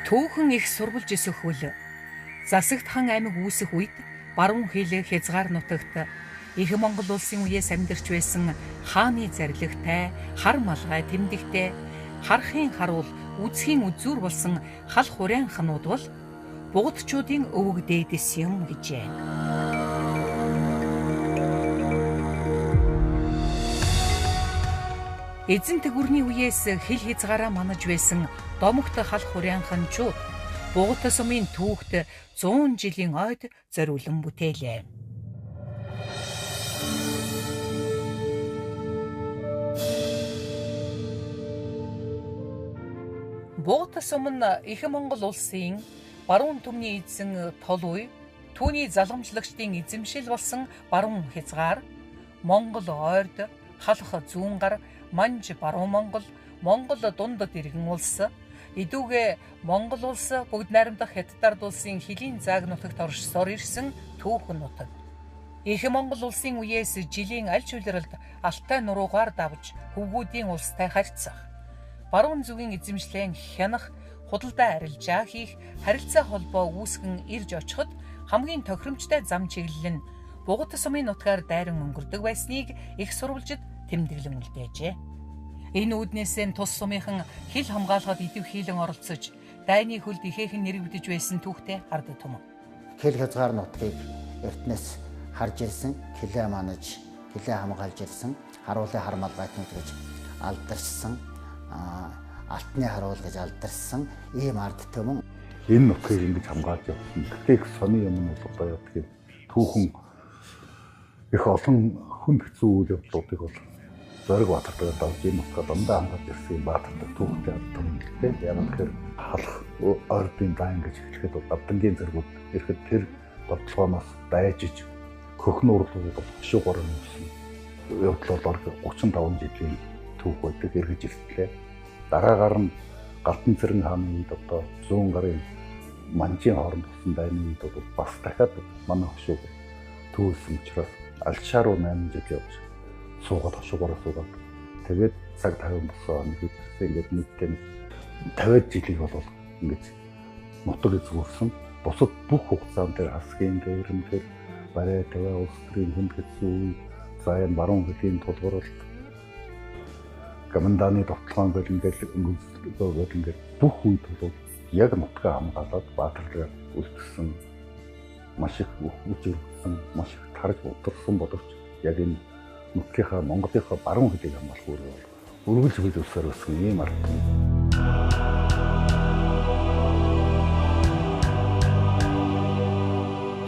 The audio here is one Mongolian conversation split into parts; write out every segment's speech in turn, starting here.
Түүхэн их сурвалж өсөхвөл Засагт хан аймаг үүсэх үед баруун хил хязгаар нутагт их Монгол улсын үеэс амьдарч байсан хааны зарлагтай, хар малгай тэмдэгтэй, харахын харуул, үзхийн үзүүр болсон хал хураан ханууд бол бугадчуудын өвөг дээдэс юм гэжээ. Эзэн төгөрний үеэс хил хязгаараа манаж байсан домогт хал хураан ханчууд Бугат сумын түүхт 100 жилийн ойд зориулан бүтээлээ. Бугат сум нь их Монгол улсын баруун түмний эзэн Толуй, түүний залгамжлагчдын эзэмшил болсон баруун хязгаар, Монгол ойрд, халах зүүн гар, Манж баруун Монгол, Монгол дунд дэргэн улс, идүүгээ Монгол улс бүгд найрамдах Хятадд улсын хөлийн зааг нутагт оршсоор ирсэн түүхэн нутаг. Их Монгол улсын үеэс жилийн аль ч улиралд Алтай нуруугаар давж хөвгүүдийн улстай харьцах, баруун зүгийн эзэмшлэн хянах, худалдаа арилжаа хийх, харилцаа холбоо үүсгэн ирж очиход хамгийн тохиромжтой зам чиглэл нь Бугат сумын нутгаар дайран өнгөрдөг байсныг их сурвалжид тэмдэглэн үлдээжээ. Энэ үүднээс нь тус сумынхан хил хамгаалахад идэв хийлэн оролцож, дайны хөлд ихээхэн нэрвэгдэж байсан түүхтэй ард түмэн. Хил хязгаар нутгийг эртнээс харж ирсэн, хилээ манаж, хилээ хамгаалж ирсэн, харуулын хар малгайтнууд гэж алдаршсан, алтны харуул гэж алдаршсан ийм ард түмэн. Энэ нутгийг ингэж хамгаалж явсан. Гэхдээ их сони юм нь бол одоо яадаг юм. Түүхэн их олон хүн хэцүү үйл явдлуудыг бол Зориг Баатартай давж энэ нутгаа дандаа хамгаалж ирсэн юм Баатартай түүхтэй ард түмэн л дээ. Яг тэгэхээр халах ойрдын дайн гэж хэлэхэд Давдангийн зэргүүд ирэхэд тэр довтлогоноос дайжиж хөхн урлууд хошуугаар нөхсөн явдал бол 35 жилийн түүх байдаг эргэж иртлээ. Дараагаар нь Галдан цэрэн хааны үед одоо зүүн гарын манжийн хооронд болсон дайны үед бол бас дахиад манай хошууг төвөлсөн учраас Алшаа руу 8 жил явж суугаад хошуугаараа суугаад тэгээд цаг 50 болсон нэг ирсэн. Ингээд нийтдээ 50 жилийг бол ингэж нутаг эзгүүрсэн. Бусад бүх хугацаанд тэр хасгийн дээрэм тэр барай тавиа улс төрийн хүнд хэцүү үе, за энэ баруун хөлийн тулгуурлалт, командааны довтлогоон гэл ингээд өнгөлгөө ингээд бүх үед бол яг нутгаа хамгаалаад баатарлага үлдсэн, маш их хүч өргөсөн, маш их тарж ударсан боловч яг энэ нутгийнхаа Монголынхаа баруун хөлийг хамгаалах үүрэг бол үргэлж хөл өсөөр өсгөн ийм ард түмэн.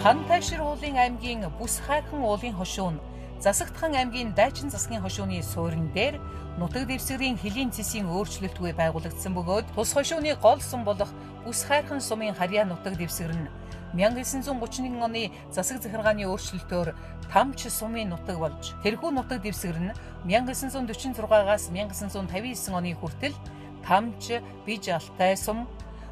Хан Тайшир уулын аймгийн Бүс хайрхан уулын хошуун, Засагтхан аймгийн Дайчин засгийн хошууны суурин дээр нутаг дэвсгэрийн хөлийн цэсийн өөрчлөлтгүй байгуулагдсан бөгөөд тус хошууны гол сум болох Бүс хайрхан сумын харьяа нутаг дэвсгэр нь 1931 оны засаг захиргааны өөрчлөлтөөр Тамч сумын нутаг болж, тэрхүү нутаг дэвсгэр нь 1946-аас 1959 оны хүртэл Тамч, Биж Алтай сум,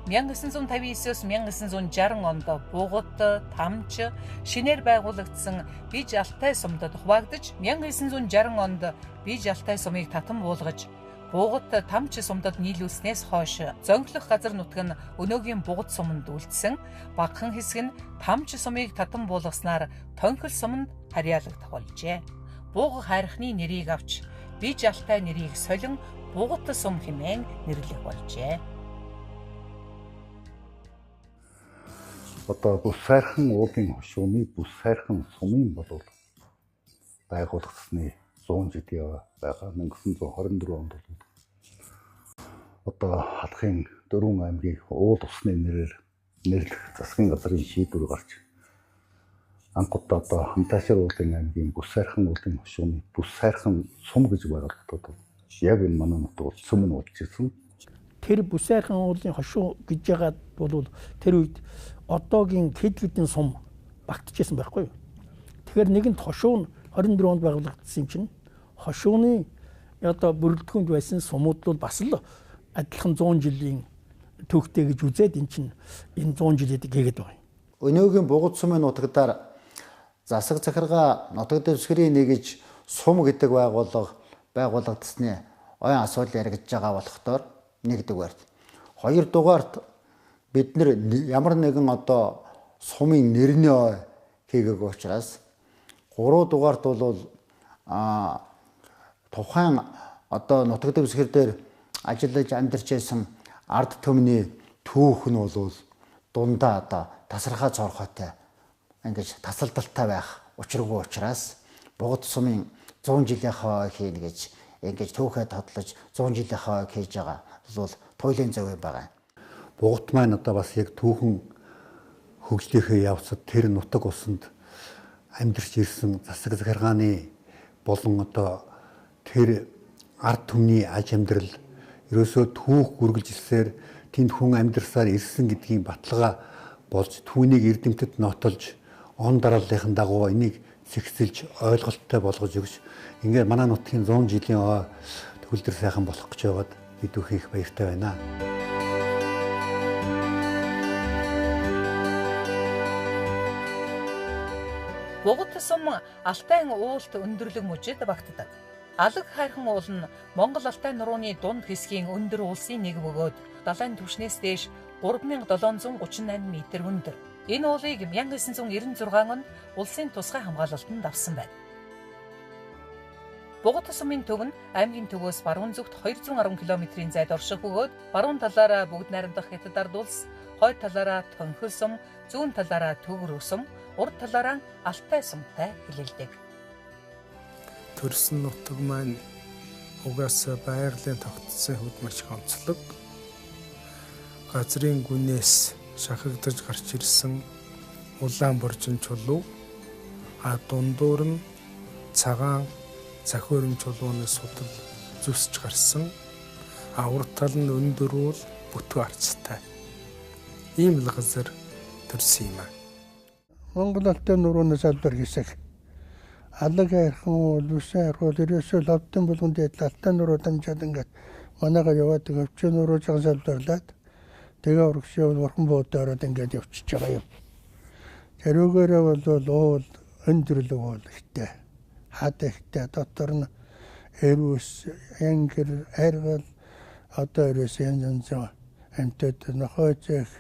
1959-өөс 1960 онд Бугат, Тамч шинээр байгуулагдсан Биж Алтай сумдад хуваагдаж, 1960 онд Биж Алтай сумыг татан буулгаж, Бугат, Тамч сумдад нийлүүлснээс хойш зөнхлөх газар нутаг нь өнөөгийн Бугат суманд үлдсэн, багахан хэсэг нь Тамч сумыг татан буулгаснаар Тонхол суманд харьяалагдах болжээ. Буг хайрхны нэрийг авч Биж Алтай нэрийг солин Бугат сум хэмээн нэрлэх болжээ. Одоо Бүс хайрхан уулын хошууны Бүс хайрхан сумын бол байгуулагдсны 100 жилийн байгаа. 1924 онд бол одоо халахын дөрвөн аймгийг уул усны нэрээр нэрлэх засгийн газрын шийдвэр гарч анхудаа одоо Хамтаашир уулын аймгийн Бүс хайрхан уулын хошууны Бүс хайрхан сум гэж байгуулагдаад яг энэ манай нутаг бол сүм нь болж ирсэн. Тэр Бүс хайрхан уулын хошуу гэж яагаад бол тэр үед одоогийн хэд хэдэн сум багтчихсан байхгүй юу. Тэгэхээр нэгэнт хошуу нь 24 онд байгуулагдсан юм чинь хошууны одоо бүрэлдэхүүнд байсан сумууд бол бас л адилхан 100 жилийн түүхтэй гэж үзээд эн чинь энэ 100 жилийг хийгээд байгаа юм. Өнөөгийн Бугат сумын нутагдаар засаг захиргаа нутаг дэвсгэрийн нэгж сум гэдэг байгууллага байгуулагдсны оюун асуудал яригдж байгаа болохдоор нэгдүгээрт. Хоёрдугаарт Бид нэр ямар нэгэн одоо сумын нэрний ой хийгээгүй учраас 3 дугаарт бол тухайн одоо нутаг дэвсгэр дээр ажиллаж амьдарч байсан ард түмний түүх нь бол дундаа одоо тасархай цорхойтой ингэж тасалдaltaй байх учиргүй учраас Богд сумын 100 жилийнхаа ой хийнэ гэж ингэж түүхээ тодлож 100 жилийнхаа ой хийж байгаа бол туйлын зөв юм байгаа. Богд маань одоо бас яг түүхэн хөгжлийнхээ явцад тэр нутаг усанд амьдарч ирсэн засаг захиргааны болон одоо тэр ард түмний аж амьдрал ерөөсөө түүх үргэлжилсээр тэнд хүн амьдарсаар ирсэн гэдгийн баталгаа болж түүнийг эрдэмтэд нотолж он дарааллын дагуу энийг зэгцэлж ойлголттой болгож өгч ингээд манай нутгийн 100 жилийн ой төгөлдөр сайхан болох гэж байгаад бид бүхэн их баяртай байна. Богд сум Алтайн уулт өндөрлөг мужид багтдаг. Алаг хайрхан уул нь Монгол Алтай нурууны дунд хэсгийн өндөр уулсын нэг бөгөөд далайн түвшнээс дээш 3738 м өндөр. Энэ уулыг 1996 онд улсын тусгай хамгаалалтанд авсан байна. Богд сумын төв нь аймгийн төвөөс баруун зүгт 210 км-ийн зайд орших бөгөөд баруун талаараа Бүгд найрамдах Хятад ард улс, хойд талаараа Тонхил сум, зүүн талаараа Төгөр сум, урд талаараа Алтай сумтай хилэлдэг. Төрсөн нутаг маань угаасаа байгалийн тогтцсон хөд маш онцлог. Газрын гүнээс шахагдаж гарч ирсэн улаан боржин чулуу, а дундуур нь цагаан цахиурын чулууны судал зүсч гарсан, а урд тал нь өндөр уул бүтэн арцтай. Ийм л газар төрсөн юм аа. Монгол Алтай нурууны салбар хэсэг. Алаг хайрхан уул, бүсэн хайрхан уул, ерөөсөө ловдын булган дээд Алтай нуруу дамжаад ингээд манайгаа яваад өвчин нуруу жахан салбарлаад тэгээ урагшаа бурхан буудаа ороод ингээд явчихж байгаа юм. Тэрүүгээрээ бол уул өндөрлөг уул ихтэй. Хад ихтэй, дотор нь эрүүс, ангир, аргал одоо ерөөс янз янзын амьтад нохой зэх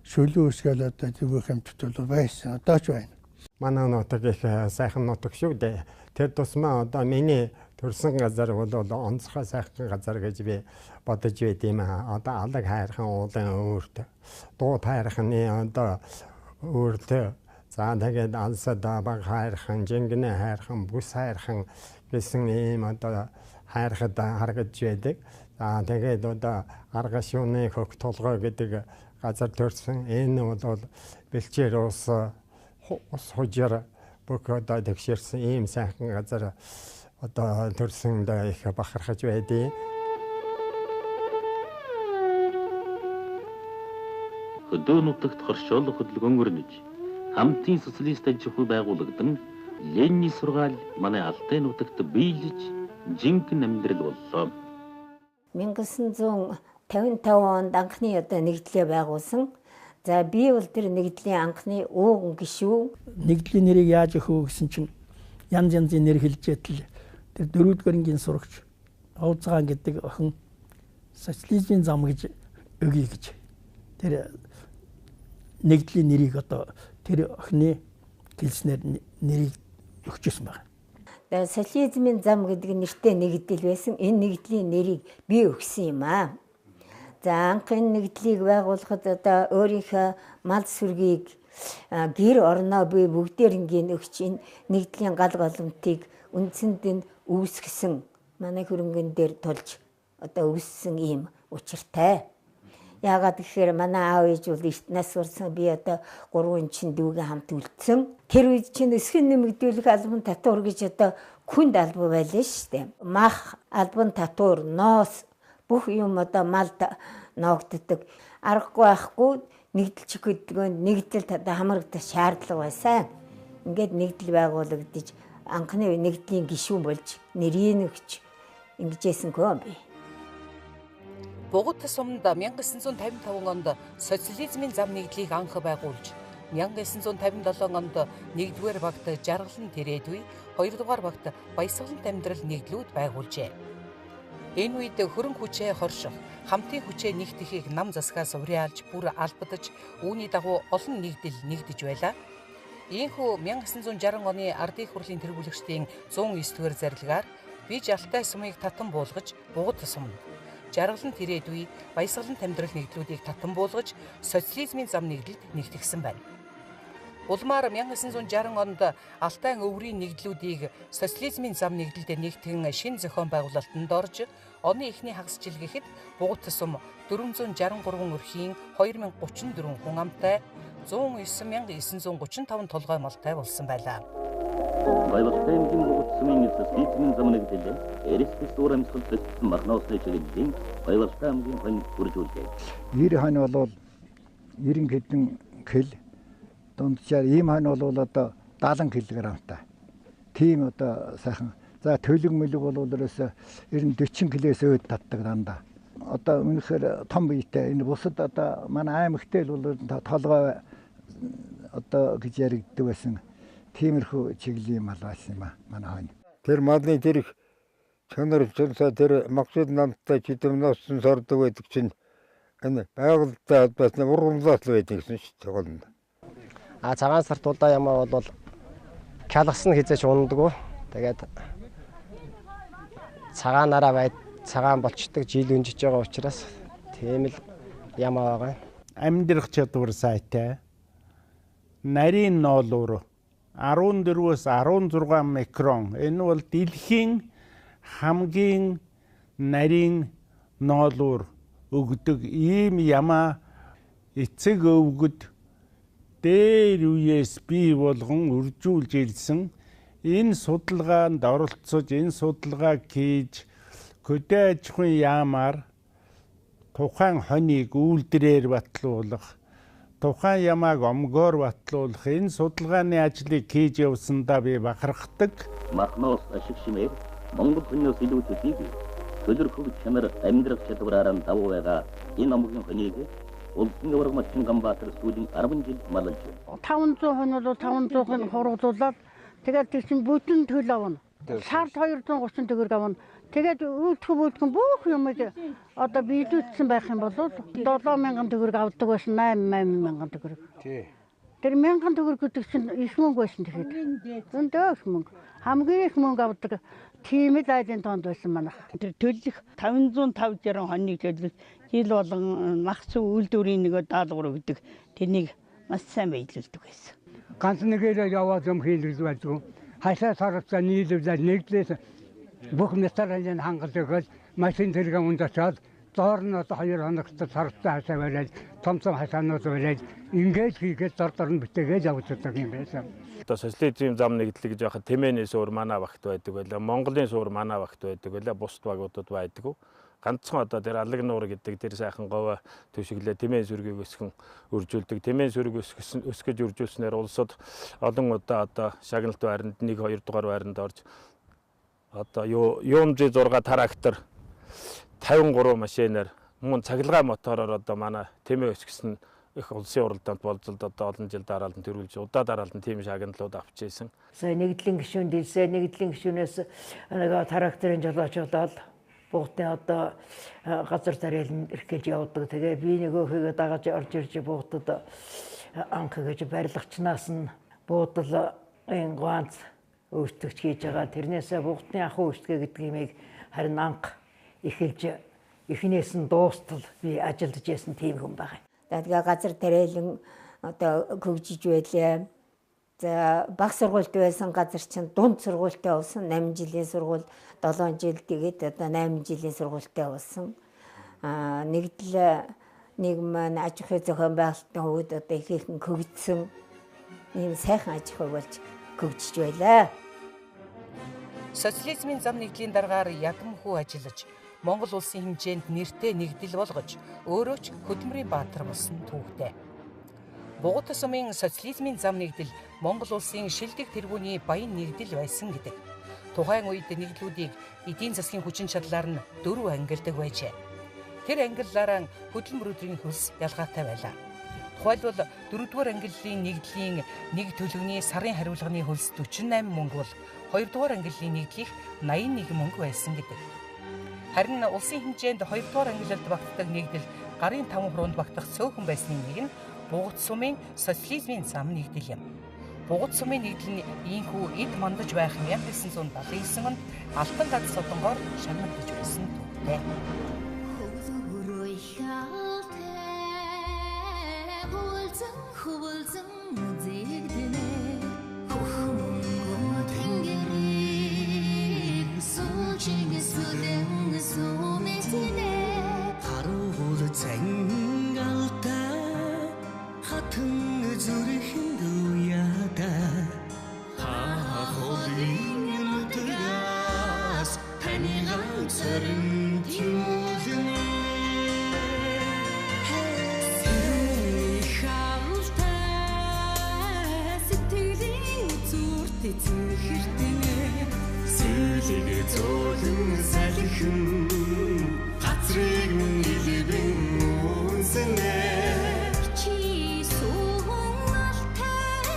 шөлөөс гэл одоо зүгэх амьтад бол байсан. Одоо ч байна. Манай нутаг их сайхан нутаг шүү дээ. Тэр тусмаа одоо миний төрсөн газар бол онцгой сайхан газар гэж би бодож байд юм аа. Одоо алаг хайрхан уулын өөрт, дууд хайрханы одоо өөрт, за тэгээд алсад баг хайрхан, жингэнэ хайрхан, бүс хайрхан гэсэн ийм одоо хайрхад харагдж байдаг. За тэгээд одоо аргашууны хөх толгой гэдэг газар төрсөн. Энэ бол бэлчээр ус ус хужаар бүх одоо тэгшэрсэн ийм сайхан газар одоо төрсөнд их бахархаж байдیں۔ Хөдөө нутагт хоршоол хөдөлгөөн өрнөж, хамтын социалист аж ахуй байгуулагдан Ленины сургаал манай Алтай нутагт биелж жинхэнэ амьдрал боллоо. 1955 онд анхны одоо нэгдлээ байгуулсан. За би бол тэр нэгдлийн анхны ууган гишүүн. Нэгдлийн нэрийг яаж өгөх вэ гэсэн чинь янз янзын нэр хэлжээтэл тэр дөрөвдүгээр ангийн сурагч Ууцгаан гэдэг охин социализмын зам гэж өгье гэж тэр нэгдлийн нэрийг одоо тэр охины хэлснээр нэрийг өгчээсэн байна. Тэгээ социализмын зам гэдэг нэртэй нэгдэл байсан. Энэ нэгдлийн нэрийг би өгсөн юм аа. За анх энэ нэгдлийг байгуулахад одоо өөрийнхөө мал сүргийг гэр орноо би бүгдээрнгийн өгч энэ нэгдлийн гал голомтыг үндсэнд нь үүсгэсэн манай хөрөнгөн дээр тулж одоо үүссэн ийм учиртай. Яагаад гэхээр манай аав ээж бол эрт нас барсан, би одоо 3 чин дүүгийн хамт үлдсэн. Тэр үед чинь өсгөн нэмэгдүүлэх албан татвар гэж одоо хүнд албан байлаа шүү дээ. Мах, албан татвар, ноос бүх юм одоо малд ноогддог. Аргагүй байхгүй нэгдэлчих хөдөлгөөнд нэгдэлд одоо хамрагдах шаардлага байсан. Ингээд нэгдэл байгуулагдаж анхны нэгдлийн гишүүн болж нэрийг өгч ингэжсэн көө би. Богд сумд 1955 онд социализмын зам нэгдлийг анх байгуулж 1957 онд 1-р багт Жаргалан Тэрэдүй, 2-р багт Баясгалант амьдрал нэгдлүүд байгуулжээ. Энэ үед хөрөнгө хүчээ хорших, хамтын хүчээ нэгтгэхийг нам засгаас уриалж, бүр албадаж, үүний дагуу олон нэгдэл нэгдэж байлаа. Ийхүү 1960 оны Ардын хурлын тэргүүлэгчдийн 109 дугаар зарилгаар Биж Алтай сумыг татан буулгаж Бугат сумна. Жаргалан Тэрэдүй, Баясгалан Тамдрал нэгдлүүдийг татан буулгаж социализмын зам нэгдэлд нэгтгэсэн байна. Улмаар 1960 онд Алтайн өврийн нэгдлүүдийг социализмын зам нэгдэлд нэгтгэн шинэ зохион байгуулалтанд орж, оны эхний хагас жил гэхэд Бугат сум 463 өрхийн 2034 хүн амтай 109,935 толгой малтай болсон байлаа. Баялтай аймгийн Бугат сумын социализмын зам нэгдэл Эрестэс уур амьсгал зохицсон махноосны чиглэлийн Баялтай аймгийн хонь үржүүлжээ. 90 хонь бол 90 хэдэн кил, дунджаар ийм хонь бол одоо 70 кг-тай. Тийм одоо сайхан. За төлөг мөлөг бол ерөөсөө 90 40 килоос өөд татдаг дандаа. Одоо үнэхээр том биетэй. Энэ бусад одоо манай аймагтэй л бол толгой одоо гэж яригддаг байсан. Тиймэрхүү чиглэлийн мал байсан юм а манай хонь. Тэр малны тэр их чанар чансаа тэр магшид намтай чидэм носон сордог байдаг чинь энэ байгальтай холбоосны ургамлаас л байдаг гэсэн шүү дээ гол нь. А цагаан сарт удаа ямаа бол калгасан хизээч унадгүй. Тэгээд цагаанаараа байд цагаан болчдөг, жил өнжиж байгаа учраас тийм л ямаа байгаа. Амьдрах чадвар сайтай. Нарийн ноолуур 14-өөс 16 микрон. Энэ бол дэлхийн хамгийн нарийн ноолуур өгдөг ийм ямаа эцэг өвгөд дээр үеэс бий болгон үржүүлж ирсэн. Энэ судалгаанд оролцож, энэ судалгааг хийж хөдөө аж ахуйн яамаар тухайн хонийг үйлдвэрээр батлуулах, тухайн ямааг омгоор батлуулах энэ судалгааны ажлыг хийж явсандаа би бахархдаг. Махноос ашиг шимээр Монгол хоньноос илүү төдийгүй төлөрхөг чанар амьдрах чадвараараа давуу байгаа энэ омгийн хонийг Улсын аварга Мачин Ганбаатар сүүлийн 10 жил маллаж байна. 500 хонь бол 500-ыг хургуулаад тэгээд тэр чинь бүтэн төл авна. Сард 230 төгрөг авна. Тэгээд үүлтгэн бүх юмыг одоо биелүүлсэн байх юм бол 7000 төгрөг авдаг байсан, 8 8000 төгрөг. Тий. Тэр 1000 төгрөг гэдэг чинь их мөнгө байсан тэгэхэд. Зөндөө их мөнгө. Хамгийн их мөнгө авдаг тийм л айлын тоонд байсан манайх. Тэр төлөх 550 60 хоног төлөх жил болгон мах цүү үйлдвэрийн нөгөө даалгавар өгдөг. Тэрнийг маш сайн биелүүлдэг байсан. Ганц нэгээрээ яваад юм хийлгэж байдгүй. Хашаа сарвцаа нийлүүлээд нэгдлээс бүх металлын хангалт өгөөд машин тэрэг үнд очоод доор нь одоо 2 хоногт сарвцаа хашаа бариад том том хашаанууд бариад ингээд хийгээд дор дор нь бүтээгээд явагддаг юм байсан. Одоо социализмын зам нэгдэл гэж байхад Тэмээний суур манай багт байдаг байлаа. Монголын суур манай багт байдаг байлаа. Бусд багуудад байдаггүй. Ганцхан одоо тэр Алаг нуур гэдэг тэр сайхан говь түшиглээ Тэмээн сүргийг өсгөн үржүүлдэг. Тэмээн сүрэг өсгөж үржүүлснээр улсад олон удаа одоо шагналт байранд 1 2 дугаар байранд орж одоо ЮМЗ 6 трактор 53 машинаар мөн цахилгаан мотороор одоо манай Тэмээ өсгсөн их улсын уралдаанд болзолд одоо олон жил дараалан төрүүлж удаа дараалан тийм шагналууд авч ирсэн. Сая нэгдлийн гишүүн дэлсээ, нэгдлийн гишүүнээс нэг тракторын жолооч болоод бугтын одоо газар тариалан ирэх гэж явдаг. Тэгээ би нөгөөхийгөө дагаж орж ирж бугтад анх гэж барилгачнаас нь буудал энэ ганц өөрчлөгч хийж байгаа. Тэрнээсээ бугтны ахуй үйлчлэгээ гэдэг юмыг харин анх эхэлж эхнээс нь дуустал би ажиллаж байсан тийм хүн байгаа. Тэгээ газар тариалан одоо хөгжиж байлаа. За баг сургуульд байсан газар чинь дунд сургуультай болсон, 8 жилийн сургууль, 7 жил тэгээд одоо 8 жилийн сургуультай болсон. Аа нэгдэл нэг маань аж ахуй зохион байгуулалтын хувьд одоо их ихэн хөгжсөн ийм сайхан аж ахуй болж хөгжиж байлаа. Социализмын зам нэгдлийн даргаар ядамхүү ажиллаж Монгол улсын хэмжээнд нэртэй нэгдэл болгож өөрөө ч хөдөлмөрийн баатар болсон түүхтэй. Бугат сумын социализмын зам нэгдэл Монгол улсын шилдэг тэргүүний баян нэгдэл байсан гэдэг. Тухайн үед нэгдлүүдийг эдийн засгийн хүчин чадлаар нь 4 ангилдаг байжээ. Тэр ангиллаараа хөдөлмөр өдрийн хөлс ялгаатай байлаа. Тухайлбал 4-р ангиллын нэгдлийн нэг төлөвний сарын хариулганы хөлс 48 мөнгө бол 2-р ангиллын нэгдлийнх 81 мөнгө байсан гэдэг. Харин улсын хэмжээнд 2 дугаар ангилалд багтдаг нэгдэл гарын 5 хуруунд багтах цөөхөн байсны нэг нь Бугат сумын социализмын зам нэгдэл юм. Бугат сумын нэгдэл нь ийнхүү эд мандаж байх 1979 онд Алтан гац содонгоор шагнагдаж байсан түүхтэй. Хөвөлзөн зэгдэнэ хөхмөнгө тэнгэрийг суучин сүлэн сумэтнэ харуул цангалтай хатан зүрхэнд уяада хахолын нутгаас таны ганцарын тэмүүлэн. Зинхэртэнэ Сэлэг зөөлөн салхин газрыг минь илбэн үнсэнэ чи сүүн алтай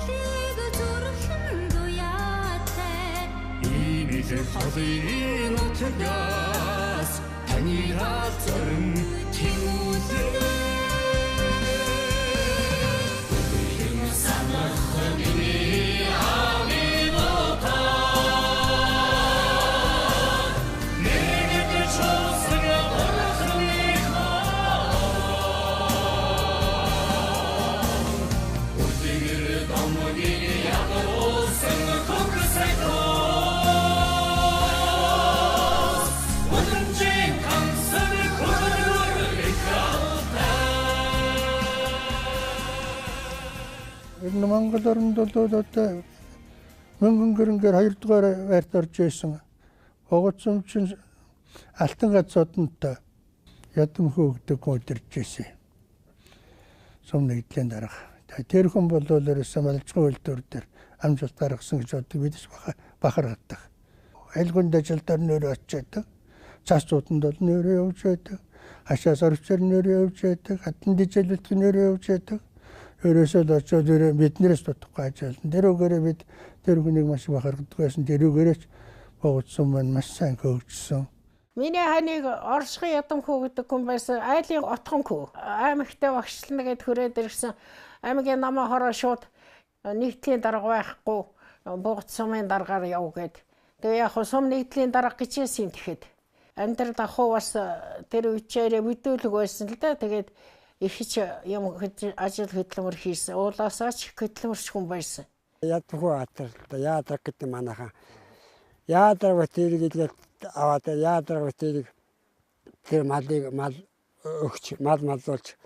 хэлийг зүрхэнд уяатай ийм л холын нутгаас таны газрын тэмүүлэн. Санах миний хамгийн утаа нэгд чулсан бурхны үлдгэр домгийг ядуулсан хөгсөкөөс үлэмжийн хансан хөлгөр их алтай. Ер нь Монгол оронд бол одоо мөнгөн гэрэнгээр 2 дугаар байрт орж исэн. Богоцсон чинь Алтан гац содонтой Ядамхүү гэдэг хүн өдөрж исэн. Сум нэгдлийн дарга. Тэр хүн бол ерөөсөө малчгүй үйлдвэр дээр амжилт гаргасан гэж боддог, бид бахархдаг. Айлгуйн ажилдаар нөрөө очиж байдаг. Цас зууданд бол нөрөө явж байдаг. Хашаа сорвчаар нөрөө явж байдаг. Хатан дижээлбэлт нөрөө явж байдаг. Ерөөсөө л очиод өрөө биднээс дутахгүй ажиллана. Тэр үгээрээ бид тэр хүнийг маш бахархдаг байсан. Тэр үгээрээ ч богцсон маань маш сайн хөгжсөн. Миний ханыг Оршихын Ядамхүү гэдэг хүн байсан. Айлын Отгонхүү. Аймагтай багшлана гэд хүрээд ирсэн. Аймгийн намаа хороо шууд нэгдлийн дарга байхгүй, Бугат сумын даргаар яв гэд. Тэгээ яг сум нэгдлийн дарга гэжсэн юм тэгэхэд. Амьдрал ахуй бас тэр үечээрээ бүдүүлэг байсан л да. Тэгээд их ч юм ажил хөдөлмөр хийсэн. Уулаасаа ч хөдөлмөрч хүн байсан. Ядамхүү атар яадраг гэдэг манайхан. Яадраг бат тэрийг аваад яадраг бат тэрийг тэр малыг мал өгч мал маллуулж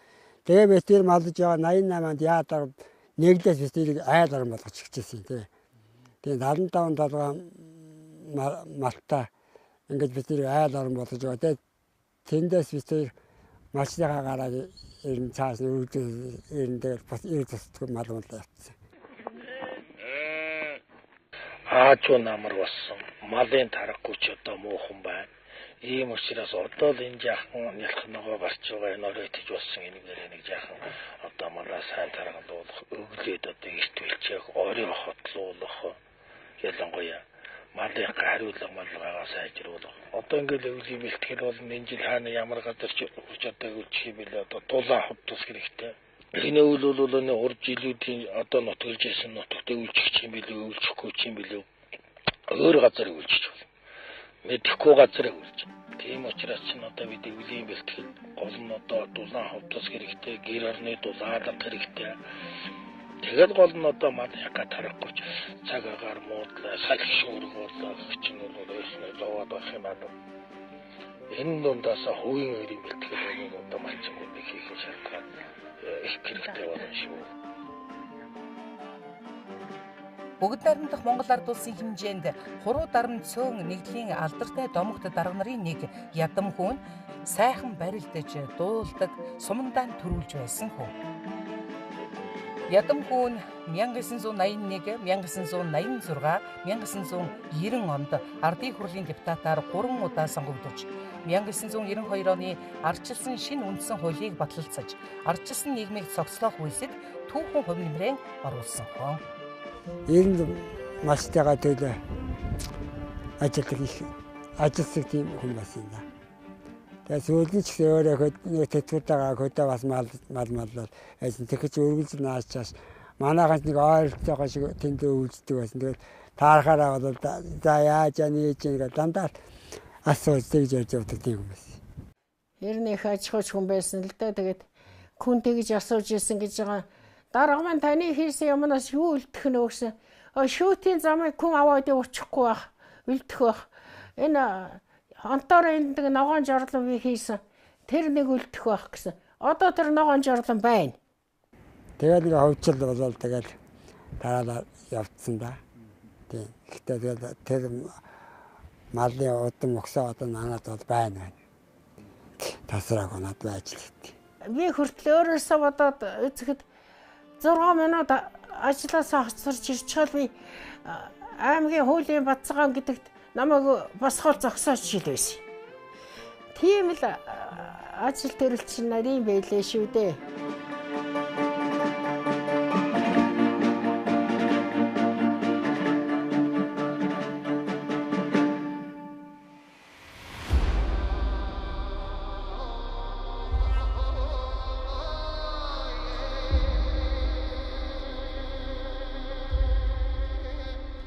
тэгээ би тэр малж байгаа 88-нд яадраг нэгдээс би тэрийг айл орон болгож өгчээсэн тий. Тэгээ 75 толгой малтаа ингэж би тэрийг айл орон болгож байгаа. Тэгээ тэндээс би тэр малчныхаа гараад ер нь цааш нь өргөж ер нь тэгэл бас ир тусдгүй мал мал явцсан. Аажуу намар болсон. Малын тарахгүй ч одоо муухан байна. Ийм учраас одоо л энэ жаахан нялх ногоо гарч байгаа, энэ орой тэж болсон энэгээр нэг жаахан одоо малаа сайн таргалуулах, өглөөд одоо эрт бэлчээх, орой хотлуулах, ялангуяа малын хариулга малгайгаа сайжруулах. Одоо ингээл өвлийн бэлтгэл бол энэ жил хаана ямар газар ч одоо өвлчих юм бэлээ, одоо дулаан хувцас хэрэгтэй. Энэ өвөл бол нэг урд жилүүдийн одоо нутгалж ирсэн нутагт өвлчих юм бэлээ, өвлчихгүй юм бэлээ. Өөр газар өвлчих болно. Мэдэхгүй газар өвлж. Тийм учраас чинь одоо бид өвлийн бэлтгэл гол нь одоо дулаан хувцас хэрэгтэй, гэр орны дулаалга хэрэгтэй. Тэгээд гол нь одоо мал яка тарахгүй ч цаг агаар муудлаа, салхи шүүрэг боллоо гэх чинь бол өөрснөө зовоод байх юм аа. Энэ дундаас хувийн өрийн бэлтгэл бол одоо малчингуудыг хийх шалтгаан их хэрэгтэй болно шүү. Бүгд найрамдах Монгол ард улсын хэмжээнд хуруу дарамт цөөн нэгдлийн алдартай домогт дарга нарын нэг Ядамхүү нь сайхан барилдаж, дуулдаг, сумандаа төрүүлж байсан хүн. Ядамхүү нь 1981, 1986, 1990 онд Ардын хурлын депутатаар 3 удаа сонгогдож, 1992 оны ардчилсан шинэ үндсэн хуулийг баталцаж, ардчилсан нийгмийг цогцлоох үйлсэд түүхэн хувь нэмрээ оруулсан хүн. Ер нь малчтайгаа төлөө ажиллах их Ажилсаг тийм хүн байсан да. Тэгээ сүүлийн ч гэсэн өөрөө нэг тэтгэвртэйгээ хөдөө бас мал маллал байсан. Тэгэхэд өргөлж нааш чааш манайхаас нэг ойролцоогоо шиг тэндээ үйлддэг байсан. Тэгээд таарахаараа бол за яаж яа нээж гэх дандаа асууж тэгж ярьж явдаг тийм хүн байсан. Ер нь их аж ахуйч хүн байсан л да. Тэгээд хүн тэгж асууж исэн гэж байгаа. Дарга маань таны хийсэн юмнаас юу үлдэх нь вэ гэсэн. Шүүтийн замыг хүн аваад явуучихгүй байх, үлдэх байх. Энэ онтоор энд нэг ногоон жорлон би хийсэн. Тэр нэг үлдэх байх гэсэн. Одоо тэр ногоон жорлон байна. Тэгээд нэг хөвчл болол тэгэл дараалал явцсан да. Тийм. Гэхдээ тэгэл тэр малын удам өгсөө одоо манад бол байна. Тасрааг надад байж л гэдэг. Би хүртэл өөрөөсөө бодоод үзэхэд 6 минут ажилласаа хоцорч ирчихэл би аймгийн хуулийн бацгаан гэдэгт намайг босгол зогсооч шил байсан. Тийм л ажил төрөл чинь нарийн байлээ шүү дээ.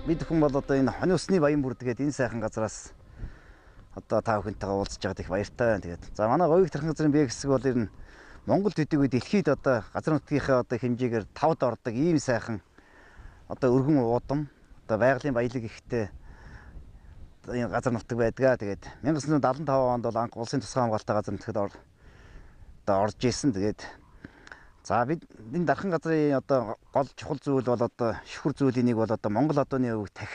Бид хүн бол одоо энэ хонь усны баян бүрдгээд энэ сайхан газраас одоо та бүхэнтэйгээ уулзж байгаад их баяртай байна. Тэгээд за манай говийг тархан газрын бэ хэсэг бол ер нь Монгол төдийгүй дэлхийд одоо газар нутгийнхаа одоо хэмжээгээр 5-д ордог ийм сайхан одоо өргөн уудам одоо байгалийн баялаг ихтэй энэ газар нутаг байдгаа. Тэгээд 1975 онд бол анх улсын тусгай хамгаалалтын газар нутагт одоо орж исэн. Тэгээд за бид энэ дархан газрын одоо гол чухал зүйл бол одоо шүхэр зүйлийн нэг бол одоо Монгол одооны өвөг тах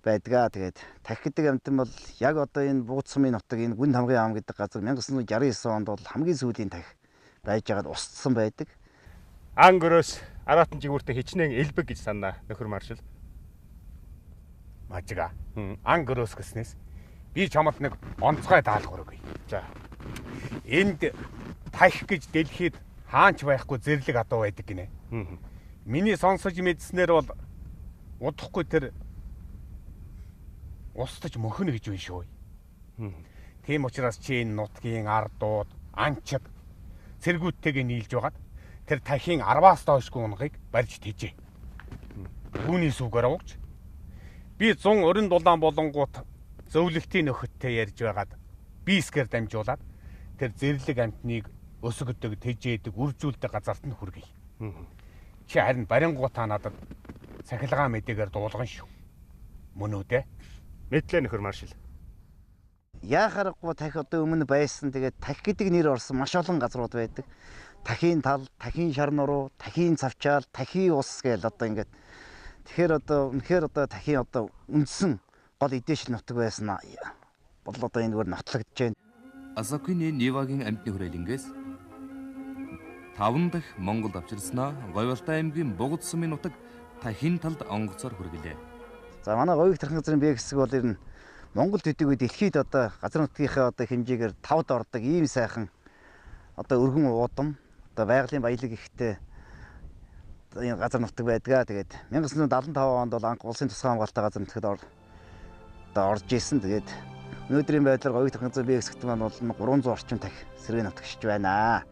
байдгаа. Тэгээд тах гэдэг амьтан бол яг одоо энэ Бууц сумын нутаг энэ Гүн тамгын ам гэдэг газар 1969 онд бол хамгийн сүүлийн тах байж байгаад устсан байдаг. Ан гөрөөс араатан жигүүртээ хичнээн элбэг гэж санаа нөхөр маршал. Мажига. Ан гөрөөс гэснээс би чамд нэг онцгой даалгавар өгье. За. Энд тах гэж дэлхийд хаач байхгүй зэрлэг адуу байдаг гинэ. Миний сонсож мэдснээр бол удахгүй тэр устж мөхнө гэж байна шүү. Тийм учраас чи энэ нутгийн ардууд, анчид цэргүүдтэйгээ нийлж байгаад тэр тахийн 10-аас доошгүй унгыг барьж тэжээ. Түүний сүгээр угж би 127 болонгууд зөвлөлтийн нөхөдтэй ярьж байгаад бисгээр дамжуулаад тэр зэрлэг амтныг өсгөдөг, тэжээдэг, үржүүлдэг газарт нь хүргэе. Чи харин барингуудаа надад цахилгаан мэдээгээр дуулган шүү. Мөн үү дээ? Мэдлээ нөхөр маршал. Яа харахгүй тах одоо өмнө байсан. Тэгээд тах гэдэг нэр орсон маш олон газрууд байдаг. Тахийн тал, тахийн шар нуруу, тахийн цавчаал, тахийн ус гээл одоо ингээд. Тэгэхээр одоо үнэхээр одоо тахийн одоо үндсэн гол эдэшл нутаг байсан бол одоо энэ зүгээр нотлогдож байна. Асакины Нивагийн амьтны хүрээлэнгээс 5 дахь Монголд авчирснаа Говьалтай аймгийн Бугад сумын нутаг тахин талд онгоцоор хүргэлээ. За манай говийг тархан газрын бэ хэсэг бол ер нь Монгол төдийгүй дэлхийд одоо газар нутгийнхаа одоо хэмжээгээр 5-д ордог ийм сайхан одоо өргөн уудам одоо байгалийн баялаг ихтэй энэ газар нутаг байдгаа. Тэгээд 1975 онд бол анх улсын тусгай хамгаалалтын газар нутагт одоо орж исэн. Тэгээд өнөөдрийн байдлаар говийг тархан газрын бэ хэсэгт маань бол 300 орчим тах сэргээн нутагшиж байна.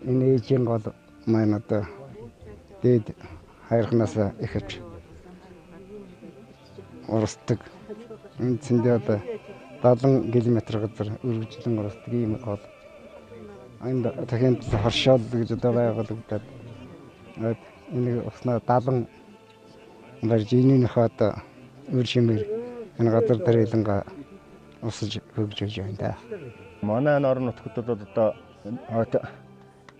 Энэ ээжийн гол маань одоо дээд хайрхнаас эхэлж урсдаг. Үндсэндээ одоо 70 км газар үргэлжлэн урсдаг ийм гол. Энд дахин хоршоол гэж одоо байгуулагдаад энийг уснаа 70 барж энэнийхээ одоо үр шимээр энэ газар тарилангаа усаж хөгжиж байна да. Манай орон нутгад бол одоо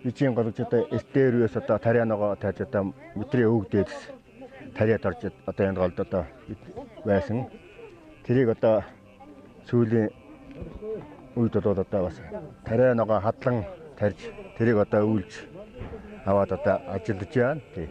ижийн голж одоо эртээр үес одоо тариа ногоо тайж одоо метрийн өвгдээд тариад орж одоо энэ голд одоо байсан. Тэрийг одоо сүүлийн үед бол одоо бас тариа ногоо хадлан тарьж тэрийг одоо үүлж аваад одоо ажиллаж байна. Тий.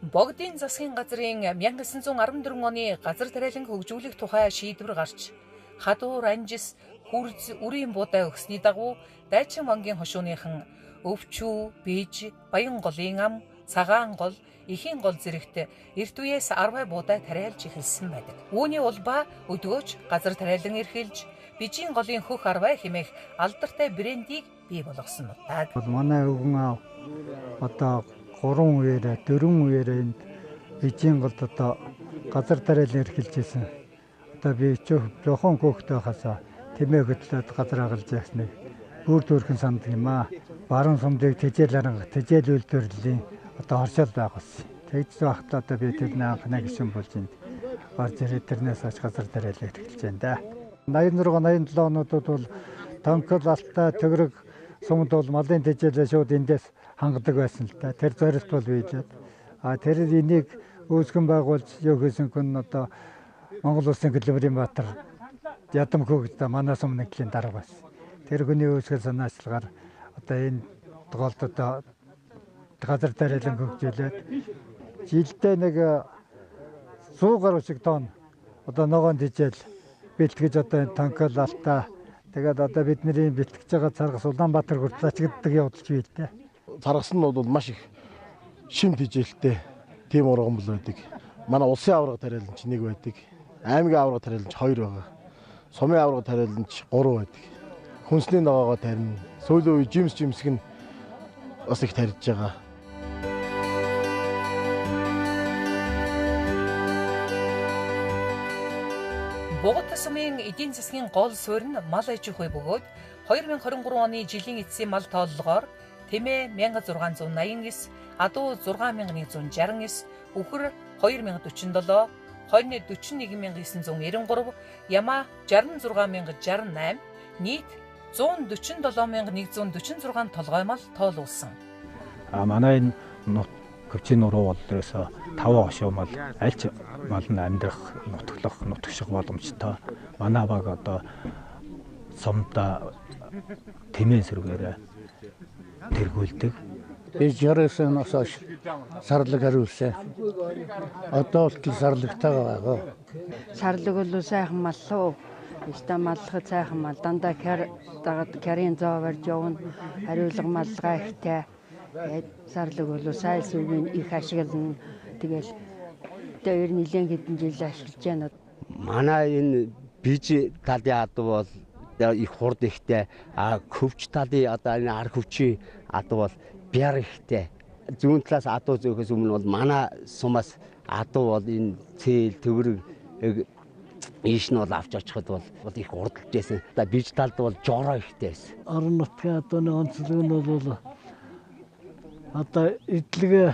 Богдын засгийн газрын 1914 оны газар тариалан хөгжүүлэх тухай шийдвэр гарч хадуур анжис хүрз үрийн буудай өгсөний дагуу Дайчин вангийн хошууныхан Өвчүү, Бийж, Баянголын ам, Цагаан гол, Эхийн гол зэрэгт эрт үеэс арвай буудай тариалж эхэлсэн байдаг. Үүний улбаа өдгөөч газар тариалан эрхэлж Бижийн голын хөх арвай хэмээх алдартай брендийг бий болгосон нутаг. Манай өвгөн аав одоо 3 үеэрээ 4 үеэрээ энд Бижийн голд одоо газар тариалан эрхэлж исэн. Одоо би жохон хөөхтэй байхасаа тэмээ хөдлөөд газар агалж ясныг бүр төрхөн санддаг юм аа. Баруун сумдыг тэжээл аранга тэжээл үйлдвэрлэлийн одоо хоршоол байгуулсан. Тэгж байхдаа одоо би тэрний анхны гишүүн болж энд орж ирээд тэрнээс хойш газар тариалан эрхэлж байна да. 86 87 онуудад бол Тонкол, Алтай, Төгрөг сумд бол малын тэжээлээ шууд эндээс хангадаг байсан л да. Тэр зорилт бол биелээд. А тэр энийг үүсгэн байгуулж юу хийсэн хүн одоо Монгол Улсын Хөдөлмөрийн Баатар Ядамхүү гэж манай сум нэгдлийн дарга байсан. Тэр хүний үүсгэл санаачлагаар одоо энэ голд одоо газар тариалан хөгжүүлээд жилдээ нэг 100 гаруй шиг тонн одоо ногоон тэжээл бэлтгэж одоо энэ Тонкол, Алтай тэгээд одоо бидний бэлтгэж байгаа царгас Улаанбаатар хүртэл ачигддаг явдалч бий л дээ. Царгас нь бол маш их шим тэжээлтэй тийм ургамал байдаг. Манай улсын аварга тариалан ч нэг байдаг. Аймгийн аварга тариалан ч хоёр байгаа. Сумын аварга тариалан ч гурав байдаг. Хүнсний ногоогоо тарина. Сүүлийн үе жимс жимсэг нь бас их тарьж байгаа. Богд сумын эдийн засгийн гол суурь нь мал аж ахуй бөгөөд 2023 оны жилийн эцсийн мал тооллогоор Тэмээ 1689, Адуу 6169, Үхэр 2047, Хонь 41993, Ямаа 66068, нийт 147146 толгой мал тоолуулсан. А манай энэ Хөвчийн нуруу бол ерөөсөө 5 хошуу мал аль ч мал нь амьдрах, нутаглах, нутагших боломжтой. Манай баг одоо сумдаа тэмээн сэргээрээ тэргүүлдэг. Би 69 оноос хойш сарлаг хариулсан. Одоо болтол сарлагтайгаа байгаа. Сарлаг бол сайхан маллуу. Ста маллахад сайхан мал. Дандаа кяр дагаад кярын зоо барьж явна. Хариулга малгай ихтэй. Сарлаг бол сайн сүвийн их ашиглана. Тэгэл одоо ер нь нэлээд хэдэн жил ашиглаж байна. Манай энэ биж талын адуу бол их хурд ихтэй, а хөвч талын одоо энэ ар хөвчийн адуу бол бяр ихтэй. Зүүн талаас адуу зөөхөөс өмнө бол манай сумаас адуу бол энэ цээл төгрөг ийш нь бол авч очиход бол их урдалж байсан. Одоо биж талд бол жороо ихтэй байсан. Орон нутгийн адууны онцлог нь бол одоо эдлэгээ